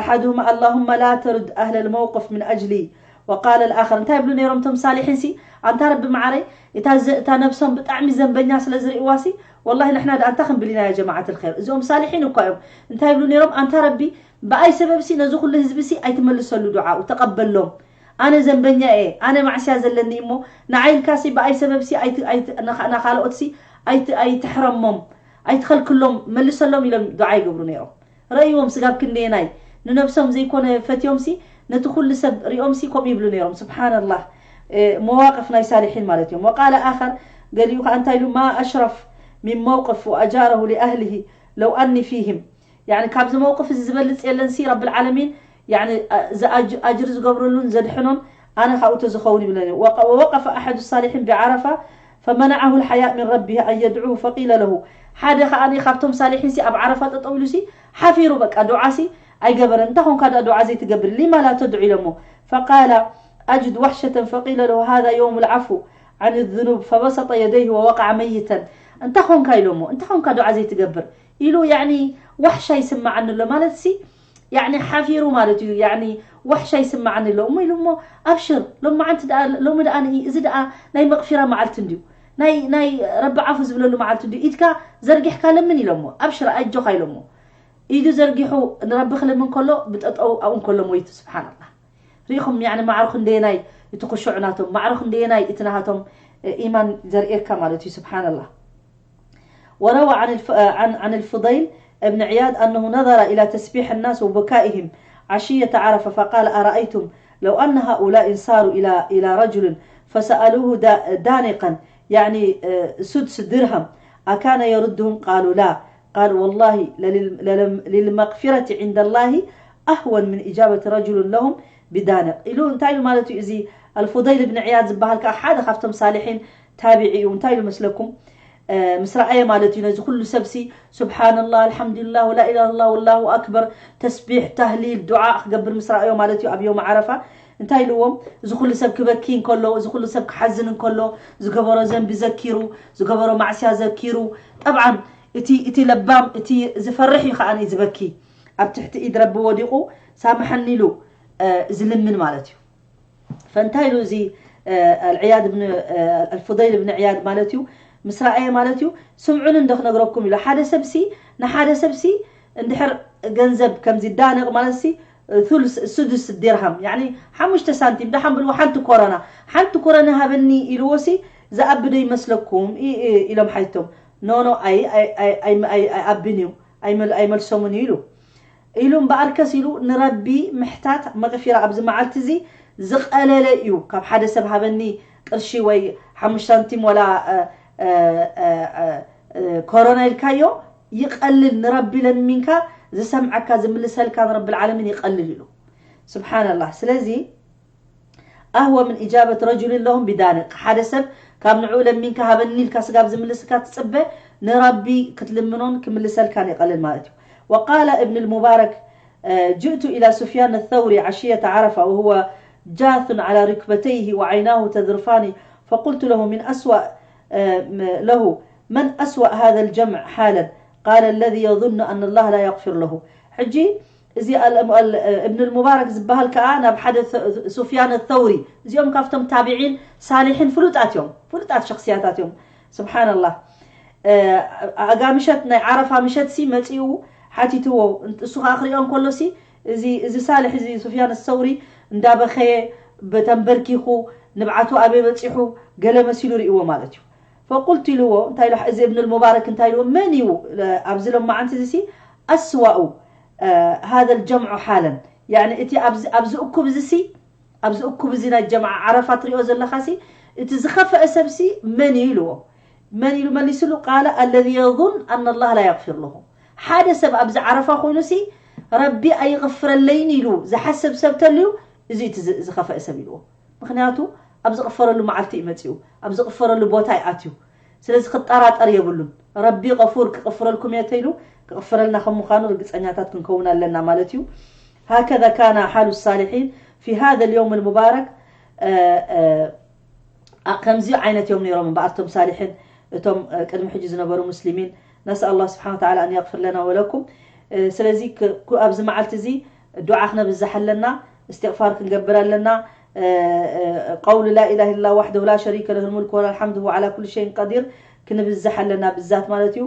أحدهما اللهم لا ترد أهل الموقف من أجلي وقال الآخر እንታይ ይብሉ ነይሮም እቶም ሳሊሒን ሲ ኣንታ ረቢ መዓረይ እታ ነብሶም ብጣዕሚ ዘንበኛ ስለ ዝርእዋ ሲ والله ንሕና ደኣ እንታይ ክንብል ኢና يا جماعة الخير እዚኦም ሳሊሒን እኳ እዮም እንታይ ይብሉ ነይሮም ኣንታ ረቢ ብኣይ ሰበብ ሲ ነዚ ኩሉ ህዝቢ ሲ ኣይትመልሰሉ ዱዓኡ ተቐበሎም ኣነ ዘንበኛ እየ ኣነ ማዕስያ ዘለኒ እሞ ንዓይ ኢልካ ሲ ብኣይ ሰበብ ሲ ናኻልኦት ሲ ኣይትሕረሞም ኣይትኸልክሎም መልሰሎም ኢሎም ዱዓ ይገብሩ ነይሮም ረእይዎም ስጋብ ክንደየናይ ንነብሶም ዘይኮነ ፈትዮም ሲ ነቲ ኩሉ ሰብ ሪኦም ሲ ከምኡ ይብሉ ነይሮም ስብሓንላህ መዋቅፍ ናይ ሳሊሒን ማለት እዮም። وقال آخر፣ ገሊኡ ከዓ እንታይ ኢሉ፣ ما أشرف من موقف وأجاره لأهله لو أني فيهم። ያኒ ካብዚ መውቅፍ እዚ ዝበልፅ የለን ሲ ረብል ዓለሚን፣ ያኒ እዚ ኣጅ- ኣጅሪ ዝገብረሉን ዘድሕኖን ኣነ ካብኡ ተዝኸውን ይብለኒ። وق- ووقف أحد الصالحين بعرفة فمنعه الحياء من ربه أن يدعوه فقيل له، ሓደ ከዓ ካብቶም ሳሊሒን ሲ ኣብ ዓረፋ ጠጠው ኢሉ ሲ ሓፊሩ በቃ ዱዓ ሲ ኣይገበረን። እንታይ ኾንካ ደኣ ዱዓ ዘይትገብር؟ لما لا تدعو ኢሎሞ። فقال أجد وحشة فقيل له هذا يوم العفو عن الذنوب فبسط يديه ووقع ميتا. እንታይ ኾንካ ኢሎሞ፣ እንታይ ኾንካ ዱዓ ዘይትገብር ኢሉ ያኒ ዋሕሻ ይስማዓኒ ኣሎ ማለት ሲ ያኒ ሓፊሩ ማለት እዩ። ያኒ ዋሕሻ ይስማዓኒ ኣሎ እሞ ኢሉ እሞ ኣብሽር ሎማዓንቲ ደኣ ሎሚ ደኣ ንኢ እዚ ደኣ ናይ መቕፊራ መዓልቲ እንድዩ ናይ ናይ ረቢ ዓፉ ዝብለሉ መዓልቲ እንድዩ ኢድካ ዘርጊሕካ ለምን ኢሎሞ ኣብሽር ኣጆኻ ኢሎሞ ኢዱ ዘርጊሑ ንረቢ ክልምን ከሎ ብጠጠው ኣብኡ እንከሎ ሞይቱ። ስብሓንላህ ሪኢኹም ያኒ ማዕሩ ክንደየናይ እቲ ክሹዕ ናቶም ማዕሩ ክንደየናይ እቲ ናሃቶም ኢማን ዘርእየካ ማለት እዩ። ስብሓንላህ وروى عن الف... عن عن الفضيل بن عياد أنه نظر إلى تسبيح الناس وبكائهم عشية عرفة فقال أرأيتم لو أن هؤلاء صاروا إلى إلى رجل فسألوه دا... دانقا يعني آه، سدس درهم أكان يردهم؟ قالوا لا. قال والله للم... للم... للمغفرة عند الله أهون من إجابة رجل لهم بدانق. إلو انتهى مالتي إزي الفضيل بن عياد زبهل كأحد خفتم صالحين تابعي وانتهى مسلكم. ምስ ረኣየ ማለት እዩ ነዚ ኩሉ ሰብሲ ስብሓንላህ ኣልሓምዱሊላህ ወላ ኢላሃ ኢላላህ ወላሁ ኣክበር ተስቢሕ ታህሊል ዱዓ ክገብር ምስ ረኣዮ ማለት እዩ ኣብ ዮም ዓረፋ እንታይ ኢልዎም እዚ ኩሉ ሰብ ክበኪ እንከሎ እዚ ኩሉ ሰብ ክሓዝን እንከሎ ዝገበሮ ዘንቢ ዘኪሩ ዝገበሮ ማዕስያ ዘኪሩ ጠብዓን እቲ እቲ ለባም እቲ ዝፈርሕ እዩ ከዓ ዝበኪ ኣብ ትሕቲ ኢድ ረቢ ወዲቑ ሳምሐኒ ኢሉ ዝልምን ማለት እዩ ፈንታይ ኢሉ እዚ ኣልዕያድ ብን ኣልፉደይል ብን ዕያድ ማለት እዩ ምስ ረኣየ ማለት እዩ ስምዑን እንዶ ክነግረኩም ኢሉ ሓደ ሰብሲ ንሓደ ሰብሲ እንድሕር ገንዘብ ከምዚ ዳነቕ ማለት ሲ ثلث سدس درهم يعني ሓሙሽተ ሳንቲም ደሓን ብልዎ ሓንቲ ኮረና ሓንቲ ኮረና ሃበኒ ኢልዎ ሲ ዝኣቢ ዶ ይመስለኩም ኢሎም ሓይቶም ኖኖ ኣይኣብን እዩ ኣይመልሶምን እዩ ኢሉ ኢሉ እምበኣርከስ ኢሉ ንረቢ ምሕታት መቕፊራ ኣብዚ መዓልቲ እዚ ዝቐለለ እዩ ካብ ሓደ ሰብ ሃበኒ ቅርሺ ወይ ሓሙሽተ ሳንቲም ወላ ኮሮና ኢልካዮ ይቐልል ንረቢ ለሚንካ ዝሰምዐካ ዝምልሰልካ ንረቢ ልዓለሚን ይቐልል ኢሉ ስብሓንላህ ስለዚ ኣህወ ምን ኢጃበት ረጁልን ለሁም ቢዳንቅ ሓደ ሰብ ካብ ንዕኡ ለሚንካ ሃበኒ ኢልካ ስጋብ ዝምልስካ ትፅበ ንረቢ ክትልምኖን ክምልሰልካን ይቐልል ማለት እዩ وقال ابن المبارك جئت إلى سفيان الثوري عشية عرفة وهو جاث على ركبتيه وعيناه تذرفان فقلت له من أسوأ له من أسوأ هذا الجمع حالا قال الذي يظن أن الله لا يغفر له ሕጂ እዚ እብን ልሙባረክ ዝበሃል ከዓ ናብ ሓደ ሱፍያን ተውሪ እዚኦም ካብቶም ታቢዒን ሳሊሒን ፍሉጣት እዮም ፍሉጣት ሸክስያታት እዮም ስብሓንላህ ኣጋ ምሸት ናይ ዓረፋ ምሸት ሲ መፂኡ ሓቲትዎ እሱ ከዓ ክሪኦ እንከሎ ሲ እዚ እዚ ሳልሕ እዚ ሱፍያን ሰውሪ እንዳበኸየ በተንበርኪኹ ንብዓቱ ኣበይ በፂሑ ገለ መሲሉ ርእዎ ማለት እዩ ፈቁልት ኢልዎ እንታይ ኢሉ እዚ እብን ልሙባረክ እንታይ ኢልዎ መን እዩ ኣብዚ ሎማዓንቲ እዚ ሲ ኣስዋኡ ሃذا الجمع ሓለን ያኒ እቲ ኣብዚ እኩብ እዚ ሲ ኣብዚ እኩብ እዚ ናይ ጀምዓ ዓረፋ ትሪኦ ዘለኻ ሲ እቲ ዝኸፈአ ሰብ ሲ መን እዩ ኢልዎ መን ኢሉ መሊስሉ ቃለ الذي يظن أن الله لا يغفر له ሓደ ሰብ ኣብዚ ዓረፋ ኮይኑ ሲ ረቢ ኣይቕፍረለይን ኢሉ ዝሓስብ ሰብ ተልዩ እዚ እቲ ዝኸፈአ ሰብ ኢልዎ ምኽንያቱ ኣብ ዝቕፈረሉ መዓልቲ እዩ መፂኡ ኣብ ዝቕፈረሉ ቦታ እዩ ኣትዩ ስለዚ ክጠራጠር የብሉን ረቢ غفور ክቕፍረልኩም እየ ተይሉ ክቕፍረልና ከም ምዃኑ ርግፀኛታት ክንከውን ኣለና ማለት እዩ هكذا كان حال الصالحين في هذا اليوم المبارك ከምዚ ዓይነት እዮም ነይሮም እምበኣር እቶም ሳሊሒን እቶም ቅድሚ ሕጂ ዝነበሩ ሙስሊሚን نسأل الله سبحانه وتعالى أن يغفر لنا ولكم ስለዚ ኣብዚ መዓልቲ እዚ ዱዓ ክነብዝሕ ኣለና استغفار ክንገብር ኣለና قول لا إله إلا الله وحده لا شريك له الملك وله الحمد وهو على كل شيء قدير ክንብዝሕ ኣለና ብዛት ማለት እዩ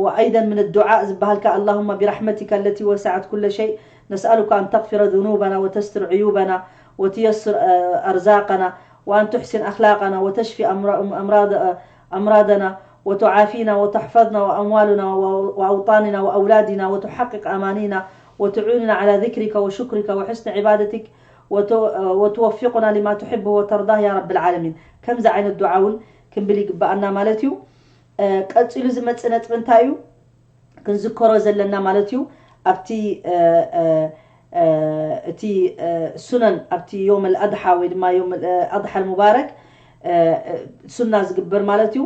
وأيضا من الدعاء ዝበሃል ከኣ اللهم برحمتك التي وسعت كل شيء نسألك أن تغفر ذنوبنا وتستر عيوبنا وتيسر أرزاقنا وأن تحسن أخلاقنا وتشفي أمراض أمراضنا وتعافينا وتحفظنا وأموالنا وأوطاننا وأولادنا وتحقق أمانينا وتعيننا على ذكرك وشكرك وحسن عبادتك وتوفقنا لما تحبه وترضاه يا رب العالمين. ከምዚ ዓይነት ዱዓ እውን ክንብል ይግባኣና ማለት እዩ። ቀፂሉ ዝመፅእ ነጥቢ እንታይ እዩ? ክንዝከሮ ዘለና ማለት እዩ። ኣብቲ እቲ ሱነን ኣብቲ ዮም ኣድሓ ወይ ድማ ዮም ኣድሓ ሙባረክ ሱና ዝግበር ማለት እዩ።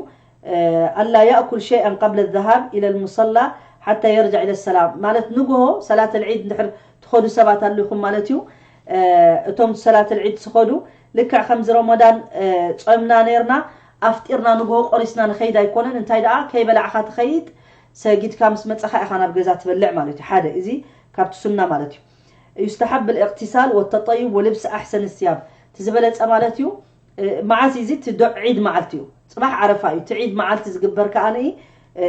ኣላ ያእኩል ሸይኣን ቀብለ ዘሃብ ኢለ ልሙሰላ ሓታ የርጃዕ ኢለ ሰላም ማለት ንግሆ ሰላት ልዒድ እንድሕር ትኸዱ ሰባት ኣለኹም ማለት እዩ። እቶም ሰላት ልዒድ ዝኸዱ ልክዕ ከምዚ ረመዳን ጾምና ነርና ኣፍጢርና ንግሆ ቆሪስና ንኸይድ ኣይኮነን። እንታይ ደኣ ከይበላዕኻ ትኸይድ ሰጊድካ ምስ መጻኻ ኢኻ ናብ ገዛ ትበልዕ ማለት እዩ። ሓደ እዚ ካብቲ ሱና ማለት እዩ። يستحب الاغتسال والتطيب ولبس أحسن الثياب። እቲ ዝበለጸ ማለት እዩ። መዓስ እዚ እቲ ዒድ መዓልቲ እዩ። ጽባሕ ዓረፋ እዩ። እቲ ዒድ መዓልቲ ዝግበር ከኣ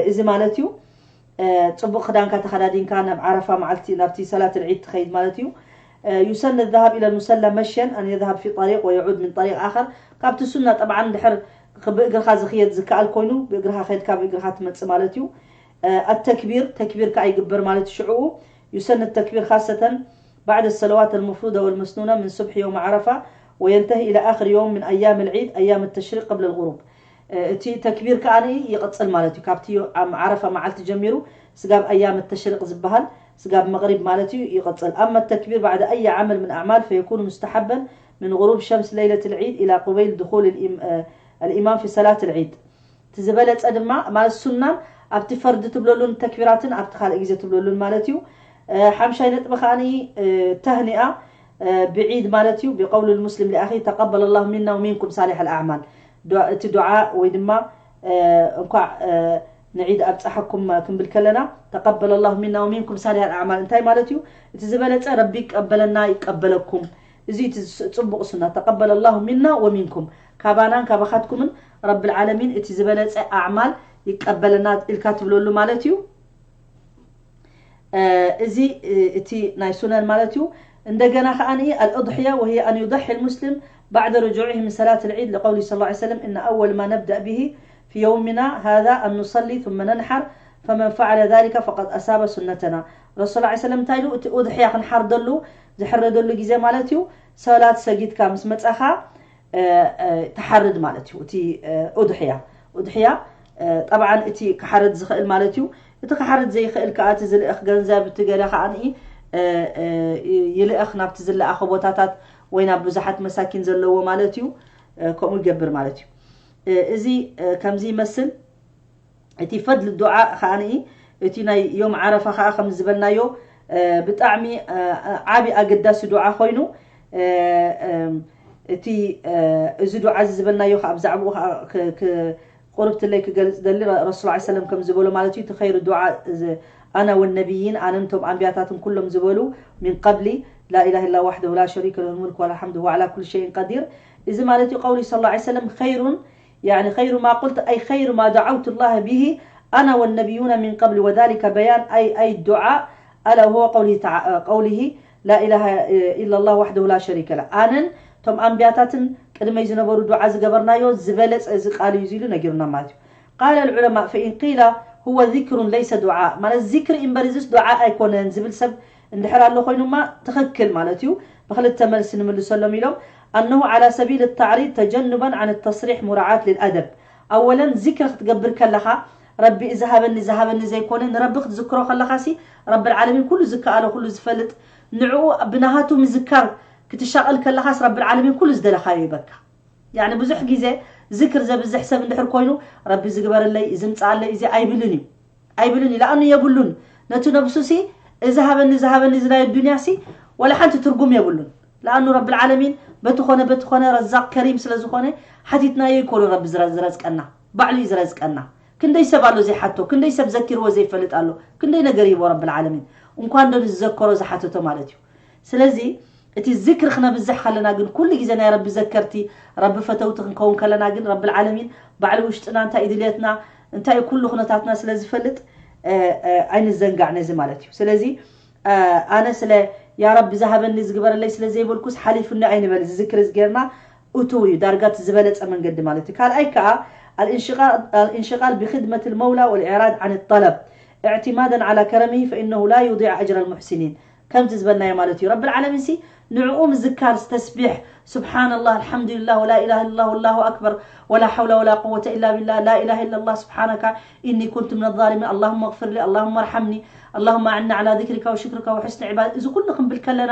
እዚ ማለት እዩ። ጽቡቕ ክዳንካ ተኸዳዲንካ ናብ ዓረፋ መዓልቲ ናብቲ ሰላት ዒድ ትኸይድ ማለት እዩ። يسن الذهاب إلى المصلى مشيا أن يذهب في طريق ويعود من طريق آخر። ካብቲ ሱና ጠብዓን ድሕር ብእግርኻ ዝኽየድ ዝከኣል ኮይኑ ብእግርኻ ከድካ ብእግርኻ ትመጽእ ማለት እዩ። التكبير ተክቢር ከኣ ይግበር ማለት ሽዑኡ يسن التكبير خاصة بعد الصلوات المفروضة والمسنونة من صبح يوم عرفة وينتهي إلى آخر يوم من أيام العيد أيام التشريق قبل الغروب። እቲ ተክቢር ከኣ ይቕጽል ማለት እዩ። ካብቲ ዓረፋ መዓልቲ ጀሚሩ ስጋብ ኣያም ተሽሪቕ ዝበሃል ስጋብ መቕሪብ ማለት እዩ ይቕጽል። أما التكبير بعد أي عمل من أعمال فيكون مستحبا من غروب شمس ليلة العيد إلى قبيل دخول الإمام في صلاة العيد። እቲ ዝበለጸ ድማ ማለት ሱናን ኣብቲ ፈርዲ ትብለሉን ተክቢራትን ኣብቲ ካልእ ግዜ ትብለሉን ማለት እዩ። ሓምሻይ ነጥቢ ከኣ ተህኒኣ ብዒድ ማለት እዩ። بقول المسلم لأخيه تقبل الله منا ومنكم صالح الأعمال። እቲ ዱዓ ወይ ድማ እንኳዕ ንዒድ ኣብፀሐኩም ክንብል ከለና تقبل الله منا ومنكم صالح الأعمال እንታይ ማለት እዩ? እቲ ዝበለፀ ረቢ ይቀበለና ይቀበለኩም። እዚ እቲ ፅቡቕ ሱና تقبل الله منا ومنكم ካባናን ካባኻትኩምን ረብል ዓለሚን እቲ ዝበለፀ ኣዕማል ይቀበለና ኢልካ ትብለሉ ማለት እዩ። እዚ እቲ ናይ ሱነን ማለት እዩ። እንደገና ከኣ الأضحية وهي أن يضحي المسلم بعد رجوعه من صلاة العيد لقوله صلى الله عليه وسلم إن أول ما نبدأ به في يومنا هذا أن نصلي ثم ننحر فمن فعل ذلك فقد أصاب سنتنا. ረሱል ላ ሰለም እንታይ ኢሉ እቲ ኡድሕያ ክንሓርደሉ ዝሕረደሉ ግዜ ማለት እዩ ሰላት ሰጊድካ ምስ መጻኻ ትሓርድ ማለት እዩ። እቲ ኡድሕያ ኡድሕያ ጠብዓን እቲ ክሓርድ ዝኽእል ማለት እዩ። እቲ ክሓርድ ዘይኽእል ከዓ እቲ ዝልእኽ ገንዘብ እቲ ገለ ከዓ ይልእኽ ናብቲ ዝለኣኸ ቦታታት ወይ ናብ ብዙሓት መሳኪን ዘለዎ ማለት እዩ። ከምኡ ይገብር ማለት እዩ። እዚ ከምዚ ይመስል። እቲ ፈድል ዱዓ ከዓኒ እቲ ናይ ዮም ዓረፋ ከዓ ከም ዝበልናዮ ብጣዕሚ ዓቢ ኣገዳሲ ዱዓ ኮይኑ እቲ እዚ ዱዓ እዚ ዝበልናዮ ከዓ ብዛዕባኡ ከዓ ቁርብትለይ ክገልፅ ደሊ ረሱል ላ ሰለም ከም ዝበሎ ማለት እዩ እቲ ኸይሩ ዱዓ ኣና ወነቢይን ኣነን ቶም ኣንቢያታትን ኩሎም ዝበሉ من قبل لا إله إلا وحده لا شريك له الملك وله الحمد وهو على كل شيء قدير እዚ ማለት እዩ قوله صلى الله عليه وسلم خير يعني خير ما قلت أي خير ما دعوت الله به أنا والنبيون من قبل وذلك بيان أي أي الدعاء ألا وهو قوله تعالى قوله لا إله إلا الله وحده لا شريك له ኣነን ቶም ኣንቢያታትን ቅድመይ ዝነበሩ ዱዓ ዝገበርናዮ ዝበለፀ እዚ ቃል እዩ ኢሉ ነጊሩና ማለት እዩ قال العلماء فإن قيل هو ذكر ليس دعاء ማለት ዚክሪ እምበር እዚስ ዱዓ ኣይኮነን ዝብል ሰብ እንድሕር ኣሎ ኮይኑማ ትኽክል ማለት እዩ ብክልተ መልሲ ንምልሰሎም ኢሎም أنه على سبيل التعريض تجنبا عن التصريح مراعاة للأدب أولا ዚክሪ ክትገብር ከለኻ ረቢ እዚ ሃበኒ ዝሃበኒ ዘይኮነ ንረቢ ክትዝክሮ ከለኻሲ ረቢ ዓለሚን ኩሉ ዝከኣሎ ኩሉ ዝፈልጥ ንዕኡ ብናሃቱ ምዝካር ክትሻቐል ከለኻስ ረቢ ዓለሚን ኩሉ ዝደለኻዮ ይበካ ያኒ ብዙሕ ግዜ ዝክር ዘብዝሕ ሰብ እንድሕር ኮይኑ ረቢ ዝግበረለይ ዝምፅኣለይ እዚ ኣይብልን እዩ ኣይብልን እዩ ለኣኑ የብሉን ነቲ ነብሱ ሲ እዚ ሃበኒ ዝሃበኒ ዝናይ ዱንያ ሲ ወላ ሓንቲ ትርጉም የብሉን ለኣኑ ረቢ ዓለሚን በቲ ኾነ በቲ ኾነ ረዛቅ ከሪም ስለ ዝኾነ ሓቲትናዮ ይኮኑ ረቢ ዝረዝቀና ባዕሉ እዩ ዝረዝቀና ክንደይ ሰብ ኣሎ ዘይሓቶ ክንደይ ሰብ ዘኪርዎ ዘይፈልጥ ኣሎ ክንደይ ነገር ይቦ ረቢ ዓለሚን እንኳን ዶ ንዝዘከሮ ዝሓተቶ ማለት እዩ ስለዚ እቲ ዝክር ክነብዝሕ ከለና ግን ኩሉ ግዜ ናይ ረቢ ዘከርቲ ረቢ ፈተውቲ ክንከውን ከለና ግን ረቢ ዓለሚን ባዕሉ ውሽጥና እንታይ ድልየትና እንታይ ኩሉ ኩነታትና ስለ ዝፈልጥ ኣይንዘንጋዕ ነዚ ማለት እዩ ስለዚ ኣነ ስለ ያ ረቢ ዝሃበኒ ዝግበረለይ ስለ ዘይበልኩስ ሓሊፉኒ ኣይንበል ዝዝክር ዝገርና እቱ እዩ ዳርጋ ዝበለፀ መንገዲ ማለት እዩ ካልኣይ ከዓ الانشغال بخدمة المولى والإعراض عن الطلب اعتمادا على كرمه فإنه لا يضيع أجر المحسنين ከምዚ ዝበልናዮ ማለት እዩ ረብል ዓለሚን ሲ ንዕኡ ምዝካር፣ ተስቢሕ፣ سبحان الله، الحمد لله، ولا إله إلا الله، والله أكبر، ولا حول ولا قوة إلا بالله، لا إله إلا الله، سبحانك إني كنت من الظالمين، اللهم اغفر لي، اللهم ارحمني، اللهم أعني على ذكرك وشكرك وحسن عبادتك። እዚ ኩሉ ክንብል ከለና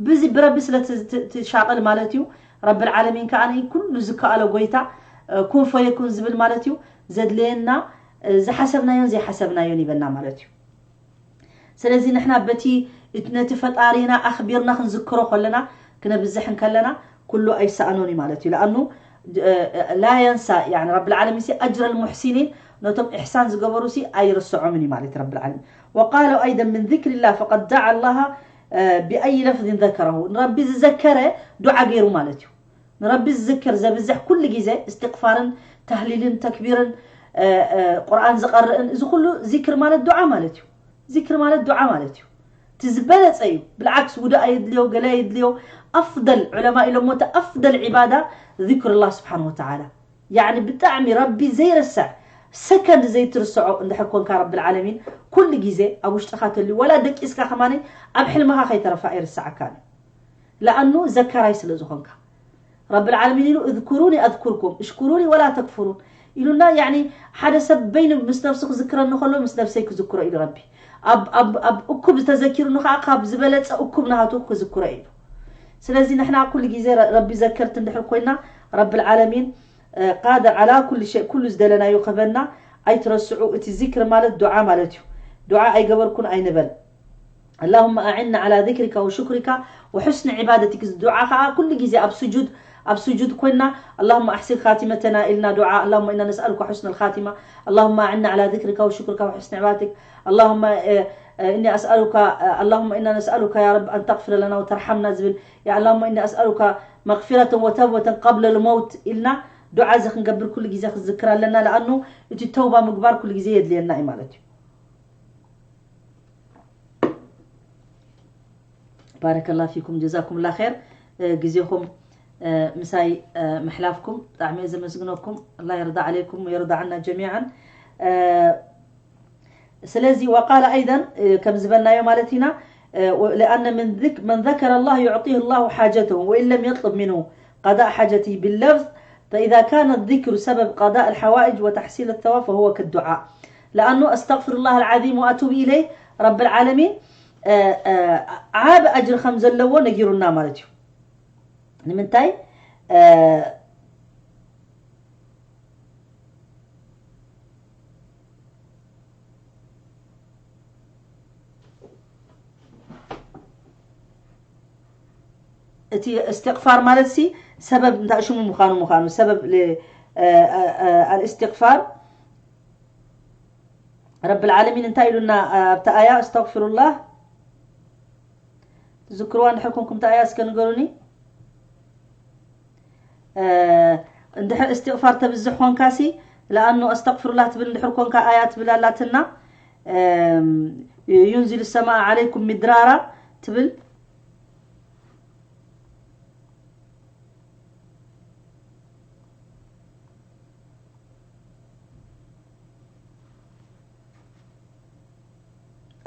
ብዚ ብረቢ ስለ ት- ት- ትሻቐል ማለት እዩ። ረብል ዓለሚን ከኣ ኩሉ ዝከኣሎ ጎይታ፣ ኩን ፈየኩን ዝብል ማለት እዩ። ዘድለየና ዝሓሰብናዮን ዘይሓሰብናዮን ይበና ማለት እዩ። ስለዚ ንሕና በቲ እቲ ነቲ ፈጣሪና ኣኽቢርና ክንዝክሮ ከለና፣ ክነብዝሕ እንከለና ኩሉ ኣይሰኣኖን እዩ ማለት እዩ። ለኣኑ ላ የንሳ ረብል ዓለሚን ሲ ኣጅረ ልሙሕሲኒን፣ ነቶም ኢሕሳን ዝገበሩ ሲ ኣይርስዖምን እዩ ማለት ረብል ዓለሚን። وقالوا أيضا من ذكر الله فقد دعا الله بأي لفظ ذكره، ንረቢ ዝዘከረ ዱዓ ገይሩ ማለት እዩ። ንረቢ ዝዝክር ዘብዝሕ ኩሉ ግዜ እስትቕፋርን ተህሊልን ተክቢርን ቁርኣን ዝቐርእን፣ እዚ ኩሉ ዚክር ማለት ዱዓ ማለት እዩ። ዚክር ማለት ዱዓ ማለት እዩ። እቲ ዝበለፀ እዩ። ብልዓክስ ውዱእ ኣየድልዮ፣ ገለ ኣየድልዮ። ኣፍደል ዑለማ ኢሎሞ እቲ ኣፍደል ዒባዳ ዚክር ላ ስብሓን ወተዓላ። ያዕኒ ብጣዕሚ ረቢ ዘይረስዕ ሰከንድ ዘይትርስዖ እንድሕር ኮንካ ረብል ዓለሚን ኩሉ ግዜ ኣብ ውሽጥኻ ተልዩ፣ ወላ ደቂስካ ከማነይ ኣብ ሕልምኻ ከይተረፋ ኣይርስዓካን እዩ። ለኣኑ ዘካራይ ስለ ዝኾንካ ረብል ዓለሚን ኢሉ እዝኩሩኒ ኣዝኩርኩም እሽኩሩኒ ወላ ተክፍሩን ኢሉና። ያዕኒ ሓደ ሰብ በይኑ ምስ ነብሱ ክዝክረኒ ከሎ ምስ ነብሰይ ክዝክሮ ኢሉ ረቢ። ኣብ እኩብ ዝተዘኪሩኒ ከዓ ካብ ዝበለፀ እኩብ ናሃቱ ክዝክሮ ኢሉ። ስለዚ ንሕና ኩሉ ግዜ ረቢ ዘከርቲ እንድሕር ኮይና ረብል ዓለሚን ቃድር ዓላ ኩሉ ሸይ ኩሉ ዝደለናዮ ክህበና ኣይትረስዑ። እቲ ዚክር ማለት ዱዓ ማለት እዩ። ዱዓ ኣይገበርኩን ኣይንበል። اللهم أعنا على ذكرك وشكرك وحسن عبادتك። እዚ ዱዓ ከዓ ኩሉ ግዜ ኣብ ስጁድ ኣብ ስጁድ ኮይና اللهم أحسن خاتمتنا ኢልና ዱዓ اللهم إنا نسألك حسن الخاتمة اللهم أعنا على ذكرك وشكرك وحسن عبادتك اللهم إني أسألك اللهم إنا نسألك يا رب أن تغفر لنا وترحمنا ዝብል يا اللهم إني أسألك مغفرة وتوبة قبل الموت ኢልና ዱዓ እዚ ክንገብር ኩሉ ግዜ ክዝክር ኣለና። ለኣኑ እቲ ተውባ ምግባር ኩሉ ግዜ የድልየና እዩ ማለት እዩ። ባረከላ ፊኩም ጀዛኩም ላ ር ግዜኹም ምሳይ ምሕላፍኩም ብጣዕሚ እየ ዘመስግነኩም። ኣላ የርዳ ዓለይኩም ወየርዳ ዓና ጀሚዓን። ስለዚ وقال أيضا ከም ዝበልናዮ ማለት ኢና لأن من ذك من ذكر الله يعطيه الله حاجته وإن لم يطلب منه قضاء حاجته باللفظ فإذا كان الذكر سبب قضاء الحوائج وتحصيل الثواب فهو كالدعاء لأنه أستغفر الله العظيم وأتوب إليه رب العالمين ዓቢ ኣጅሪ ከም ዘለዎ ነጊሩና ማለት እዩ። ንምንታይ እቲ እስትቕፋር ማለት ሲ ሰበብ እንታይ ሽሙ ምዃኑ ምዃኑ ሰበብ ኣልእስትቕፋር ረብል ዓለሚን እንታይ ኢሉና ኣብቲ ኣያ ኣስተግፍሩላህ ትዝክርዋ እንድሕር ኮንኩም እንታይ ኣያ እስከ ንገሩኒ። እንድሕር እስትቕፋር ተብዝሕ ኮንካ ሲ ለኣኑ ኣስተግፍሩላህ ትብል እንድሕር ኮንካ ኣያ ትብል ኣላትና ዩንዚሉ ሰማእ ዓለይኩም ሚድራራ ትብል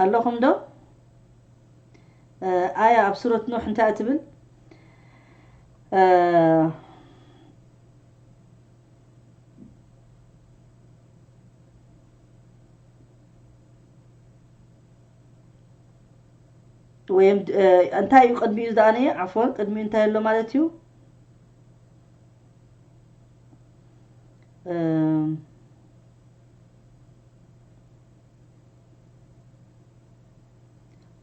ኣለኹም ዶ? ኣያ ኣብ ሱረት ኑሕ እንታይ ትብል? ወይም እንታይ እዩ ቅድሚኡ ዝኣነ ዓፎን ቅድሚኡ እንታይ ኣሎ ማለት እዩ?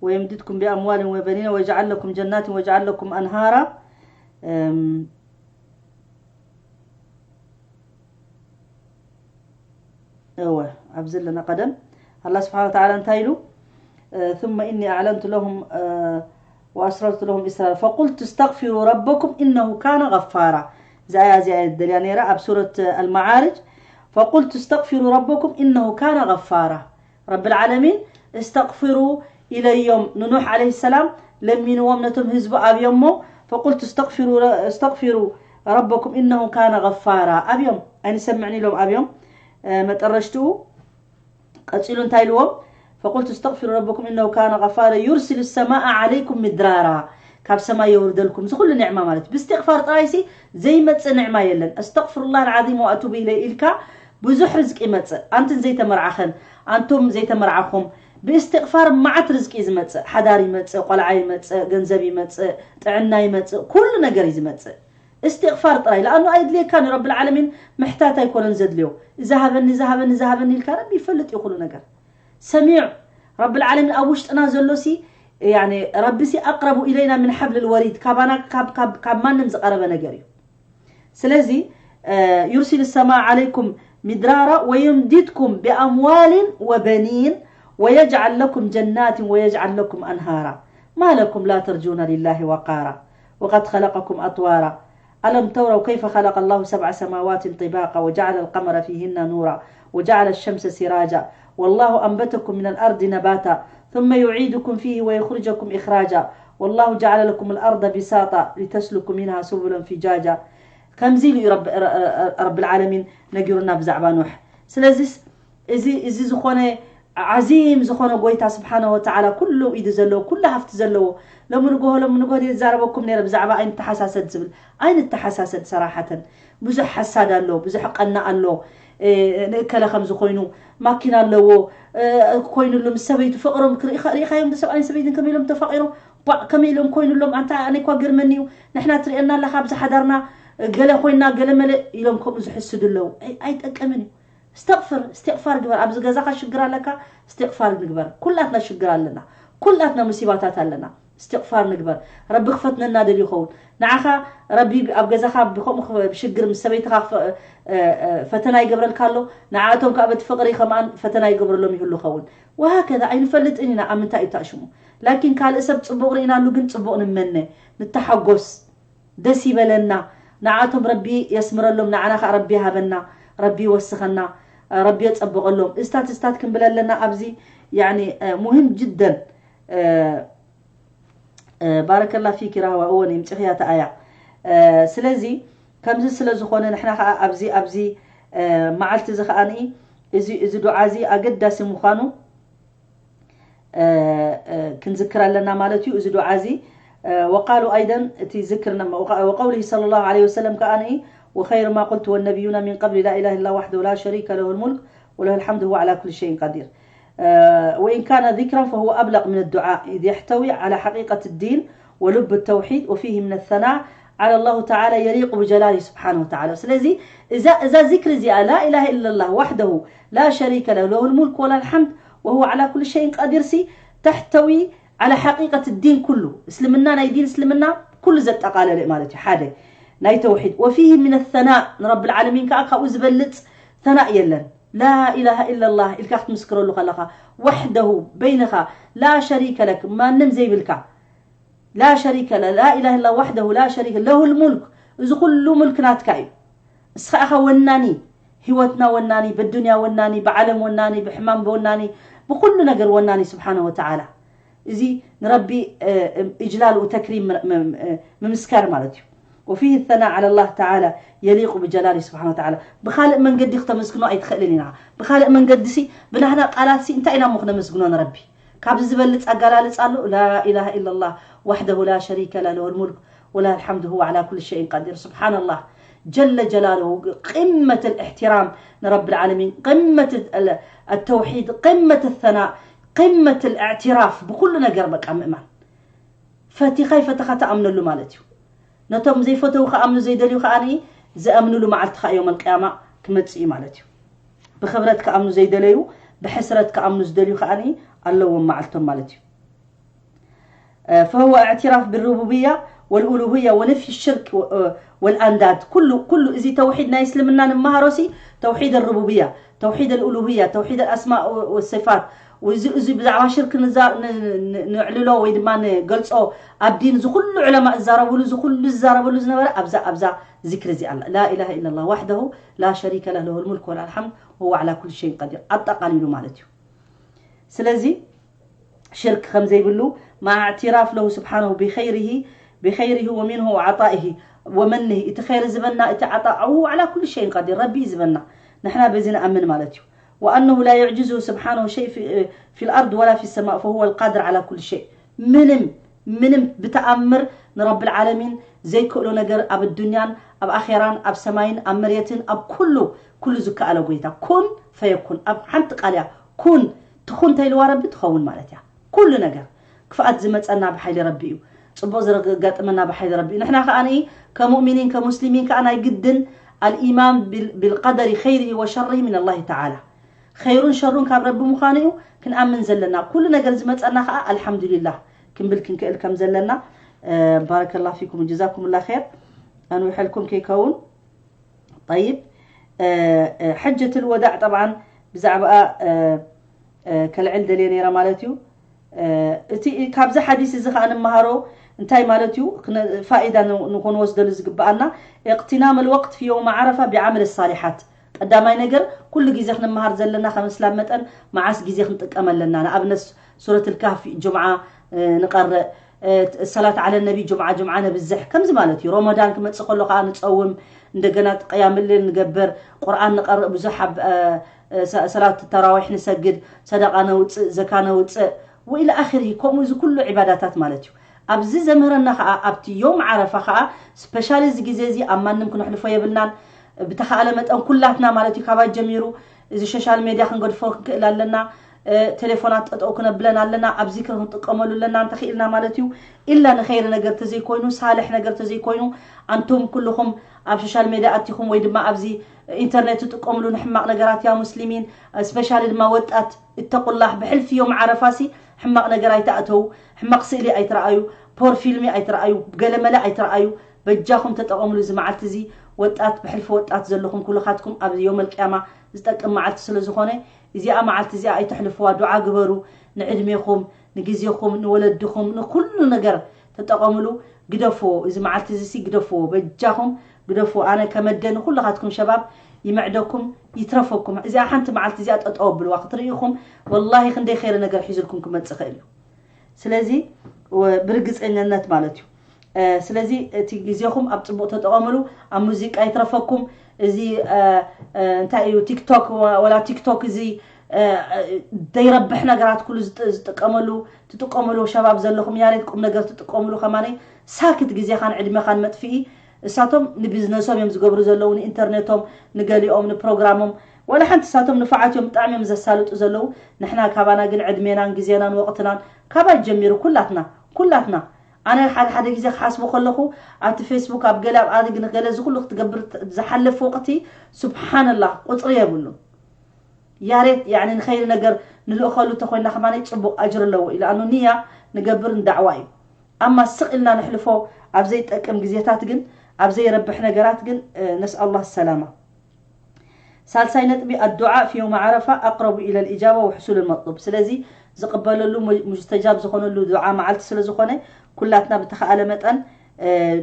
ويمددكم بأموال وبنين ويجعل لكم جنات ويجعل لكم أنهارا እወ ኣብዚ ኣለና ቀደም ኣላ ስብሓን ወተዓላ እንታይ ኢሉ ثم إني أعلنت لهم وأسررت لهم إسرارا فقلت استغفروا ربكم إنه كان غفارا እዛ ኣያ እዚኣ እየ ደልያ ነይራ ኣብ ሱረት ኣልመዓርጅ فقلت استغفروا ربكم إنه كان غفارا ረብል ዓለሚን እስተቕፍሩ ኢለዮም ንኑሕ ዓለይሂ ሰላም ለሚንዎም ነቶም ህዝቡ ኣብዮሞ فقلت استغفروا استغفروا ربكم إنه كان غفارا ኣብዮም ኣይንሰምዕን ኢሎም ኣብዮም መጠረሽትኡ ቀፂሉ እንታይ ኢልዎም فقلت استغفروا ربكم إنه كان غفارا يرسل السماء عليكم مدرارا ካብ ሰማይ የውርደልኩም፣ እዚ ኩሉ ኒዕማ ማለት እዩ። ብእስትቕፋር ጥራይሲ ዘይመጽእ ኒዕማ የለን። ኣስተቕፍሩላህ ኣልዓዚም ወኣቱቡ ኢለይ ኢልካ ብዙሕ ርዝቂ ይመጽእ። ኣንትን ዘይተመርዓኸን፣ ኣንቱም ዘይተመርዓኹም፣ ብእስትቕፋር መዓት ርዝቂ እዩ ዝመጽእ። ሓዳር ይመጽእ፣ ቆልዓ ይመጽእ፣ ገንዘብ ይመጽእ፣ ጥዕና ይመጽእ፣ ኩሉ ነገር እዩ ዝመጽእ። እስትቕፋር ጥራይ። ለኣኑ ኣይድልየካን እዩ። ረብል ዓለሚን ምሕታት ኣይኮነን ዘድልዮ። እዚ ሃበኒ፣ እዚ ሃበኒ፣ እዚ ሃበኒ ኢልካ ረቢ ይፈልጥ እዩ ኩሉ ነገር። ሰሚዕ ረብል ዓለሚን ኣብ ውሽጥና ዘሎሲ፣ ያኒ ረቢሲ ኣቅረቡ ኢለይና ምን ሓብልል ወሪድ፣ ካባና ካብ፣ ካብ፣ ካብ ማንም ዝቀረበ ነገር እዩ። ስለዚ ዩርሲል ሰማ ዓለይኩም ሚድራራ ወዩምዲድኩም ቢኣምዋልን ወበኒን ወየጅዓል ለኩም ጀናትን ወየጅዓል ለኩም ኣንሃራ። ما لكم لا ترجون لله وقارا وقد خلقكم أطوارا ألم تروا كيف خلق الله سبع سماوات طباقا وجعل القمر فيهن نورا وجعل الشمس سراجا والله أنبتكم من الأرض نباتا ثم يعيدكم فيه ويخرجكم إخراجا والله جعل لكم الأرض بساطا لتسلكوا منها سبلا فجاجا ከምዚ ኢሉ እዩ ረብ-፣ ረ-፣ ረ-፣ ረብል ዓለሚን ነጊሩና ብዛዕባ ኑሕ። ስለዚስ እዚ፣ እዚ ዝኾነ ዓዚም ዝኾነ ጎይታ ስብሓነ ወተዓላ ኩሉ ኢዱ ዘለዎ፣ ኩሉ ሃፍቲ ዘለዎ፣ ሎሚ ንጎሆ፣ ሎሚ ንጎሆ ድየ ዝዛረበኩም ነይረ ብዛዕባ ኣይንተሓሳሰድ ዝብል። ኣይንተሓሳሰድ ሰራሓተን። ብዙሕ ሓሳድ ኣሎ፣ ብዙሕ ቀና ኣሎ። እ፣ ንእከለ ከምዚ ኮይኑ፣ ማኪና ኣለዎ፣ እ፣ ኮይኑሉ ምስ ሰበይቱ ፍቕሮም ክርኢ-፣ ሪኢኻዮም? ሰብኣይን ሰበይትን ከመይ ኢሎም ተፋቒሮም? ቧዕ፣ ከመይ ኢሎም ኮይኑሎም? ኣንታ ኣነ እኳ ገርመኒ እዩ። ንሕና ትርእየና ኣለኻ ኣብዚ ሓዳርና ገለ ኮይና ገለ መለ ኢሎም ከምኡ ዝሕስዱ ኣለዉ። ኣይ-፣ ኣይጠቅምን እዩ። እስተቕፍር፣ እስትቕፋር ግበር። ኣብዚ ገዛኻ ሽግር ኣለካ፣ እስትቕፋር ንግበር። ኩላትና ሽግር ኣለና። ኩላትና ሙሲባታት ኣለና። እስትቕፋር ንግበር። ረቢ ክፈትነና ደልዩ ይኸውን። ንዓኻ ረቢ ኣብ ገዛኻ ብኸምኡ ክፈ-፣ ብሽግር ምስ ሰበይትኻ ክፈ-፣ እ፣ እ፣ ፈተና ይገብረልካ ኣሎ። ንዓእቶም ከኣ በቲ ፍቕሪ ከማን ፈተና ይገብረሎም ይህሉ ይኸውን። ወሃከዛ ኣይንፈልጥን ኢና ኣብ ምንታይ እዩ ተኣሽሙ። ላኪን ካልእ ሰብ ጽቡቕ ርኢናሉ ግን ጽቡቕ ንመነ፣ ንተሓጎስ፣ ደስ ይበለና። ንዓቶም ረቢ የስምረሎም፣ ንዓና ከኣ ረቢ ይሃበና፣ ረቢ ይወስኸና፣ ረቢ የጸብቐሎም። እስታት እስታት ክንብለ ኣለና ኣብዚ፣ ያኒ፣ እ፣ ሙሂም ጅደን፣ እ፣ እ፣ ባረከላ ፊኪ ራህዋ፣ እወ፣ የምጽኽያ እታ ኣያ። እ፣ ስለዚ ከምዚ ስለ ዝኾነ ንሕና ከኣ ኣብዚ፣ ኣብዚ፣ እ፣ መዓልቲ እዚ ከኣ ንኢ-፣ እዚ፣ እዚ ዱዓ እዚ ኣገዳሲ ምዃኑ እ፣ እ፣ ክንዝክር ኣለና ማለት እዩ። እዚ ዱዓ እዚ፣ እ፣ ወቃሉ ኣይደን እቲ ዝክር ነ-፣ ወቃ-፣ ወቀውሊሂ ሰለላሁ ዐለይሂ ወሰለም ከኣ ንኢ፣ وخير ما قلت والنبيون من قبل لا إله إلا الله وحده لا شريك له الملك وله الحمد وهو على كل شيء قدير. እ፣ وإن كان ذكرا فهو أبلغ من الدعاء إذ يحتوي على حقيقة الدين ولب التوحيد وفيه من الثناء على الله تعالى يليق بجلاله سبحانه وتعالى. ስለዚ እዛ፣ እዛ ዚክሪ እዚኣ لا إله إلا الله وحده لا شريك له له الملك وله الحمد وهو على كل شيء قدير ሲ تحتوي على حقيقة الدين ኩሉ። እስልምና፣ ናይ ዲን እስልምና ኩሉ ዘጠቓለለ ማለት እዩ። ሓደ ናይ ተውሒድ። وفيه من الثناء ንረብል ዓለሚን ከኣ ካብኡ ዝበልጽ ثناء የለን። لا إله إلا الله ኢልካ ክትምስክረሉ ከለኻ وحده በይንኻ لا شريك لك ማንም ዘይብልካ لا شريك له، لا إله إلا وحده لا شريك له الملك እዚ ኩሉ ሙልክ ናትካ እዩ። እስኻ ኢኻ ወናኒ፣ ህይወትና ወናኒ፣ በዱንያ ወናኒ፣ ብዓለም ወናኒ፣ ብሕማም ወናኒ፣ ብኩሉ ነገር ወናኒ ስብሓነ ወተዓላ። እዚ ንረቢ፣ እ፣ እጅላል ወተክሪም ም-፣ ም-፣ እ፣ ምምስካር ማለት እዩ። وفيه الثناء على الله تعالى يليق بجلاله سبحانه وتعالى። ብኻልእ መንገዲ ክተመስግኖ ኣይትኽእልን ኢና። ብኻልእ መንገዲ ሲ፣ ብናህና ቃላት ሲ፣ እንታይ ኢና እሞ ክነመስግኖ ንረቢ? ካብዚ ዝበልጽ ኣገላልጻ ኣሎ? لا إله إلا الله وحده لا شريك له، له الملك وله الحمد وهو على كل شيء قدير. سبحان الله جل جلاله، قمة الاحترام ንረብል ዓለሚን፣ قمة ال-، التوحيد، قمة الثناء، قمة الاعتراف ብኩሉ ነገር በቃ ምእማን። ፈቲኻ ይፈተኻ ትኣምነሉ ማለት እዩ። ነቶም ዘይፈተዉ ክኣምኑ ዘይደልዩ ከኣ ዝኣምኑሉ መዓልቲ ከኣ የውመል ቅያማ ክመጽእ እዩ ማለት እዩ። ብኽብረት ክኣምኑ ዘይደለዩ፣ ብሕስረት ክኣምኑ ዝደልዩ ከኣ ኣለዎም መዓልቶም ማለት እዩ። እ፣ فهو اعتراف بالربوبية والألوهية ونفي الشرك و-، እ፣ والأنداد። ኩሉ፣ ኩሉ እዚ ተውሒድ ናይ እስልምና ንመሃሮሲ፣ ተውሒድ الربوبية፣ ተውሒድ الألوهية፣ ተውሒድ الأسماء و-، والصفات። ወዚ፣ እዚ ብዛዕባ ሽርክ ንዛ-፣ ን-፣ ን-፣ ንዕልሎ ወይ ድማ ንገልጾ ኣብ ዲን እዚ ኩሉ ዑለማ ዝዛረብሉ፣ እዚ ኩሉ ዝዛረብሉ ዝነበረ ኣብዛ፣ ኣብዛ ዚክሪ እዚ ኣላ። لا إله إلا الله وحده لا شريك له، له الملك وله الحمد وهو على كل شيء قدير። ኣጠቓሊሉ ማለት እዩ። ስለዚ ሽርክ ከም ዘይብሉ مع اعتراف له سبحانه بخيره، بخيره ومنه وعطائه ومنه። እቲ ኸይር ዝበና፣ እቲ ዓጣ፣ وهو على كل شيء قدير። ረቢ እዩ ዝበና። ንሕና በዚ ንኣምን ማለት እዩ። وأنه لا يعجزه سبحانه شيء في، في الأرض ولا في السماء فهو القادر على كل شيء። ምንም ምንም ብተኣምር ንረብል ዓለሚን ዘይክእሎ ነገር ኣብ ኣዱንያን ኣብ ኣኼራን ኣብ ሰማይን ኣብ መሬትን ኣብ ኩሉ ኩሉ ዝከኣሎ ጎይታ ኩን ፈየኩን ኣብ ሓንቲ ቃል እያ። ኩን ትኹን ተይልዋ ረቢ ትኸውን ማለት እያ። ኩሉ ነገር ክፍኣት ዝመፀና ብሓይሊ ረቢ እዩ። ፅቡቕ ዘጋጥመና ብሓይሊ ረቢ እዩ። ንሕና ከዓ ንኢ ከሙእሚኒን ከሙስሊሚን ከዓ ናይ ግድን ኣልኢማን ቢል- ቢልቀደሪ ኸይሪሂ ወሸሪሂ ምን ኣላሂ ተዓላ፣ ኸይሩን ሸሩን ካብ ረቢ ምዃኑ እዩ ክንኣምን ዘለና። ኩሉ ነገር ዝመፀና ከዓ ኣልሓምዱሊላህ ክንብል ክንክእል ከም ዘለና። ባረከላ ፊኩም ጀዛኩምላ ኸይር። ኣንውሐልኩም ከይከውን። ጠይብ፣ ሕጀትል ወዳዕ ጠብዓን ብዛዕባኣ ከልዕል ደልየ ነይረ ማለት እዩ። እቲ ካብዚ ሓዲስ እዚ ከዓ ንመሃሮ እንታይ ማለት እዩ? ፋኢዳ ንክንወስደሉ ዝግበኣና እቅትናም ልወቅት ፊ የውም ዓረፋ ብዓመል ሳሊሓት። ቀዳማይ ነገር ኩሉ ግዜ ክንመሃር ዘለና ከም እስላም መጠን መዓስ ግዜ ክንጥቀም ኣለና? ንኣብነት ሱረት ልካህፍ ጅምዓ ንቐርእ፣ ሰላት ዓለ ነቢ ጅምዓ ጅምዓ ነብዝሕ ከምዚ ማለት እዩ። ሮመዳን ክመፅእ ከሎ ከዓ ንፀውም፣ እንደገና ቅያም ሌል ንገበር፣ ቁርኣን ንቐርእ ብዙሕ፣ ሰላት ተራዊሕ ንሰግድ፣ ሰደቃ ነውፅእ፣ ዘካ ነውፅእ ወኢለ ኣኺሪ። ከምኡ እዚ ኩሉ ዒባዳታት ማለት እዩ። ኣብዚ ዘምህረና ከዓ ኣብቲ ዮም ዓረፋ ከዓ ስፔሻሊ እዚ ግዜ እዚ ኣብ ማንም ክነሕልፎ የብልናን። ብተኻእለ መጠን ኩላትና ማለት እዩ ካባይ ጀሚሩ እዚ ሶሻል ሜድያ ክንገድፎ ክንክእል ኣለና። ቴሌፎናት ጠጠው ክነብለን ኣለና። ኣብ ዚክር ክንጥቀመሉ ኣለና እንተኽኢልና ማለት እዩ። ኢላ ንኸይሪ ነገር ተዘይኮይኑ ሳልሕ ነገር ተዘይኮይኑ ኣንቱም ኩልኹም ኣብ ሶሻል ሜድያ ኣቲኹም ወይ ድማ ኣብዚ ኢንተርኔት ትጥቀምሉ ንሕማቕ ነገራት ያ ሙስሊሚን፣ ስፔሻሊ ድማ ወጣት እተቁላህ ብሕልፊ ዮም ዓረፋሲ ሕማቕ ነገር ኣይተኣተዉ፣ ሕማቕ ስእሊ ኣይትረኣዩ፣ ፖር ፊልሚ ኣይትረኣዩ፣ ገለመለ ኣይትረኣዩ። በጃኹም ተጠቐምሉ እዚ መዓልቲ እዚ። ወጣት ብሕልፊ ወጣት ዘለኹም ኩልኻትኩም ኣብ ዮም ኣልቅያማ ዝጠቅም መዓልቲ ስለ ዝኾነ እዚኣ መዓልቲ እዚኣ ኣይተሕልፍዋ። ዱዓ ግበሩ ንዕድሜኹም፣ ንግዜኹም፣ ንወለድኹም፣ ንኩሉ ነገር ተጠቐምሉ። ግደፍዎ፣ እዚ መዓልቲ እዚ ሲ ግደፍዎ፣ በጃኹም ግደፍዎ። ኣነ ከመደ ንኩልኻትኩም ሸባብ ይምዕደኩም ይትረፈኩም። እዚኣ ሓንቲ መዓልቲ እዚኣ ጠጠው ኣብልዋ ክትርእይኹም ወላሂ ክንደይ ኸይረ ነገር ሒዙልኩም ክመፅእ ኽእል እዩ። ስለዚ ብርግፀኛነት ማለት እዩ። ስለዚ እቲ ግዜኹም ኣብ ፅቡቕ ተጠቐምሉ። ኣብ ሙዚቃ ይትረፈኩም። እዚ እንታይ እዩ ቲክቶክ ወላ ቲክቶክ እዚ ዘይረብሕ ነገራት ኩሉ ዝጥቀመሉ ትጥቀመሉ ሸባብ ዘለኹም ያሬት ቁም ነገር ትጥቀምሉ ከማነይ ሳክት ግዜኻን ዕድሜኻን መጥፍኢ። እሳቶም ንቢዝነሶም እዮም ዝገብሩ ዘለዉ፣ ንኢንተርኔቶም፣ ንገሊኦም ንፕሮግራሞም። ወላ ሓንቲ እሳቶም ንፋዓት እዮም ብጣዕሚ እዮም ዘሳልጡ ዘለዉ። ንሕና ካባና ግን ዕድሜናን ግዜናን ወቕትናን ካባይ ጀሚሩ ኩላትና ኩላትና ኣነ ሓደ ሓደ ግዜ ክሓስቦ ከለኹ ኣብቲ ፌስቡክ ኣብ ገለ ኣብ ኣድግ ንገለ እዚ ኩሉ ክትገብር ዝሓለፍ ወቕቲ ስብሓንላህ ቁፅሪ የብሉን። ያሬት ያኒ ንኸይሪ ነገር ንልእኸሉ ተኮይና ከማነይ ፅቡቕ ኣጅር ኣለዎ ኢሉ ኣኑ ንያ ንገብር ንዳዕዋ እዩ። ኣማ ስቕ ኢልና ንሕልፎ ኣብ ዘይጠቅም ግዜታት ግን ኣብ ዘይረብሕ ነገራት ግን ነስኣላህ ሰላማ። ሳልሳይ ነጥቢ ኣዱዓ ፊ የውም ዓረፋ ኣቅረቡ ኢለ ልእጃባ ወሕሱል መጥሉብ። ስለዚ ዝቕበለሉ ሙስተጃብ ዝኾነሉ ዱዓ መዓልቲ ስለ ዝኾነ ኩላትና ብተኸኣለ መጠን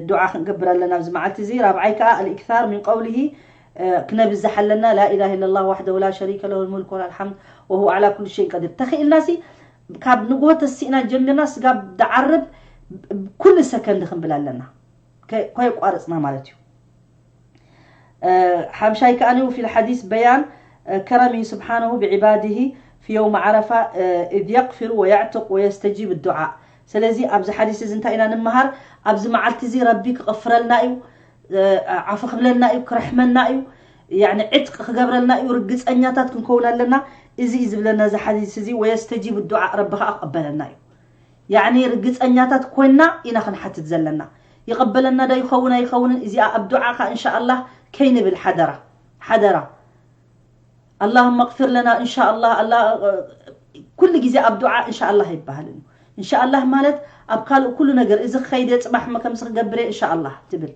ዱዓ ክንገብር ኣለና ኣብዚ መዓልቲ እዚ። ራብዓይ ከዓ ኣልኢክታር ሚን ቀውሊሂ ክነብዝሕ ኣለና ላኢላሃ ኢለላህ ዋሕደሁ ላ ሸሪከ ለሁ ልሙልክ ወላ ልሓምድ ወሁወ ዓላ ኩሉ ሸይን ቀዲር። ተኽኢልና ሲ ካብ ንግሆ ተሲእና ጀሚርና ስጋብ ደዓርብ ኩሉ ሰከንድ ክንብል ኣለና ከየቋረፅና ማለት እዩ። ሓምሻይ ከኣ ፊ ልሓዲስ በያን ከረሚሂ ስብሓነሁ ብዕባዲሂ ፊ የውም ዓረፋ ኢዝ የቕፊሩ ወየዕትቕ ወየስተጂብ ዱዓ። ስለዚ ኣብዚ ሓዲስ እዚ እንታይ ኢና ንምሃር? ኣብዚ መዓልቲ እዚ ረቢ ክቐፍረልና እዩ፣ ዓፉ ክብለና እዩ፣ ክረሕመና እዩ፣ ያኒ ዕጥቂ ክገብረልና እዩ። ርግፀኛታት ክንከውን ኣለና። እዚ እዩ ዝብለና እዚ ሓዲስ እዚ ወየስተጂብ ዱዓ፣ ረቢ ከዓ ክቕበለና እዩ። ያኒ ርግፀኛታት ኮይና ኢና ክንሓትት ዘለና። ይቕበለና ዶ ይኸውን ኣይኸውንን እዚኣ ኣብ ዱዓ ኸ እንሻኣላህ ከይንብል ሓደራ ሓደራ። ኣላሁመ ኣቕፊር ለና እንሻኣላህ። ኩሉ ግዜ ኣብ ዱዓ እንሻኣላህ ኣይበሃልን እዩ። እንሻኣላህ ማለት ኣብ ካልእ ኩሉ ነገር እዚ ክኸይድ እየ ፅባሕ ከምዚ ክገብር እየ እንሻኣላህ ትብል።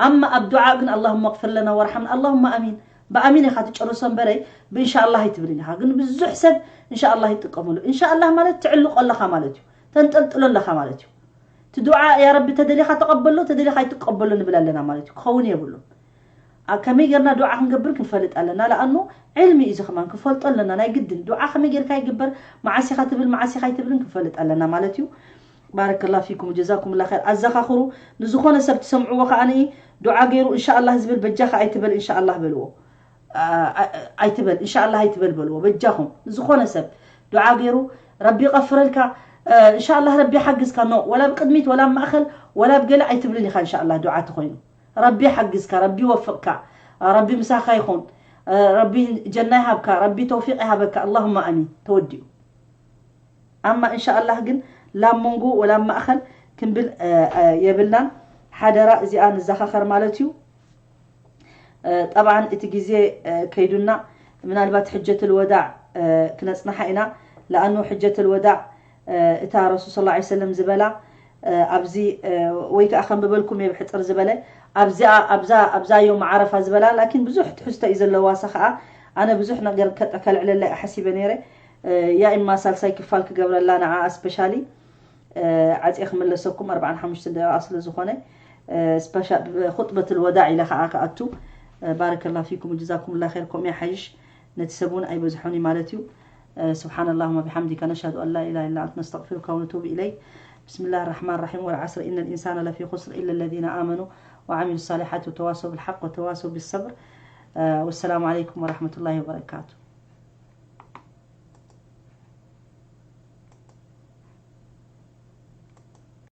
ኣማ ኣብ ዱዓ ግን ኣላሁመ ኣቕፊር ለና ወርሓምና ኣላሁመ ኣሚን ብኣሚን ኢኻ ትጨርሶ እምበረይ ብእንሻኣላህ ኣይትብልን ኢኻ። ግን ብዙሕ ሰብ እንሻኣላህ ይጥቀመሉ። እንሻኣላህ ማለት ትዕልቆ ኣለኻ ማለት እዩ። ተንጠልጥሎ ኣለኻ ማለት እዩ። እቲ ዱዓ ያ ረቢ ተደሊኻ ተቐበሎ ተደሊኻ ኣይትቀበሎ ንብል ኣለና ማለት እዩ። ክኸውን የብሉን። ከመይ ጌርና ዱዓ ክንገብር ክንፈልጥ ኣለና። ለኣኑ ዕልሚ እዩ እዚ ከማን ክንፈልጦ ኣለና ናይ ግድን። ዱዓ ከመይ ጌርካ ይግበር፣ መዓስ ኢኻ ትብል መዓስ ኢኻ ኣይትብልን ክንፈልጥ ኣለና ማለት እዩ። ባረከላ ፊኩም ጀዛኩም ላ ኸይር። ኣዘኻኽሩ ንዝኾነ ሰብ ትሰምዕዎ ከኣ ዱዓ ገይሩ እንሻኣላህ ዝብል በጃኻ ኣይትበል እንሻኣላህ በልዎ። ኣይትበል እንሻኣላህ ኣይትበል በልዎ በጃኹም። ንዝኾነ ሰብ ዱዓ ገይሩ ረቢ ይቐፍረልካ እንሻላ ረቢ ሓግዝካ። ኖ ወላ ብቅድሚት ወላ ማእኸል ወላ ብገለ ኣይትብልን ኢኻ። እንሻላ ዱዓ ተኮይኑ ረቢ ሓግዝካ፣ ረቢ ወፍቕካ፣ ረቢ ምሳኻ ይኹን፣ ረቢ ጀና ይሃብካ፣ ረቢ ተውፊቕ ይሃበካ። ኣላሁማ ኣሚን። ተወዲኡ። ኣማ እንሻኣላህ ግን ላብ መንጎ ወላ ማእኸል ክንብል የብልናን። ሓደራ እዚኣ ንዘኻኸር ማለት እዩ። ጠብዓን እቲ ግዜ ከይዱና ምናልባት ሕጀት ልወዳዕ ክነፅናሓ ኢና። ለኣኑ ሕጀት ልወዳዕ እታ ረሱል ስ ሰለም ዝበላ ኣብዚ ወይ ከዓ ከም ብበልኩም እየ ብሕፅር ዝበለ ኣብዚኣ ኣብዛ ኣብዛ ዮም ዓረፋ ዝበላ ላኪን ብዙሕ ትሕዝቶ እዩ ዘለዋ። ሳ ከዓ ኣነ ብዙሕ ነገር ከልዕለላ እየ ሓሲበ ነይረ። ያ ኢማ ሳልሳይ ክፋል ክገብረላ ንዓ ስፔሻሊ ዓፅየ ክምለሰኩም ኣርባዓን ሓሙሽተን ደቂቃ ስለ ዝኾነ ኹጥበት ልወዳዕ ኢለ ከዓ ክኣቱ። ባረከላ ፊኩም ጅዛኩም ላ ር። ከምኡ ይሓይሽ ነቲ ሰብ እውን ኣይበዝሖን እዩ ማለት እዩ። سبحان الله وبحمدك نشهد أن لا إله إلا أنت نستغفرك ونتوب إليك. بسم الله الرحمن الرحيم. والعصر إن الإنسان لفي خسر إلا الذين آمنوا وعملوا الصالحات وتواصوا بالحق وتواصوا بالصبر. والسلام عليكم ورحمة الله وبركاته.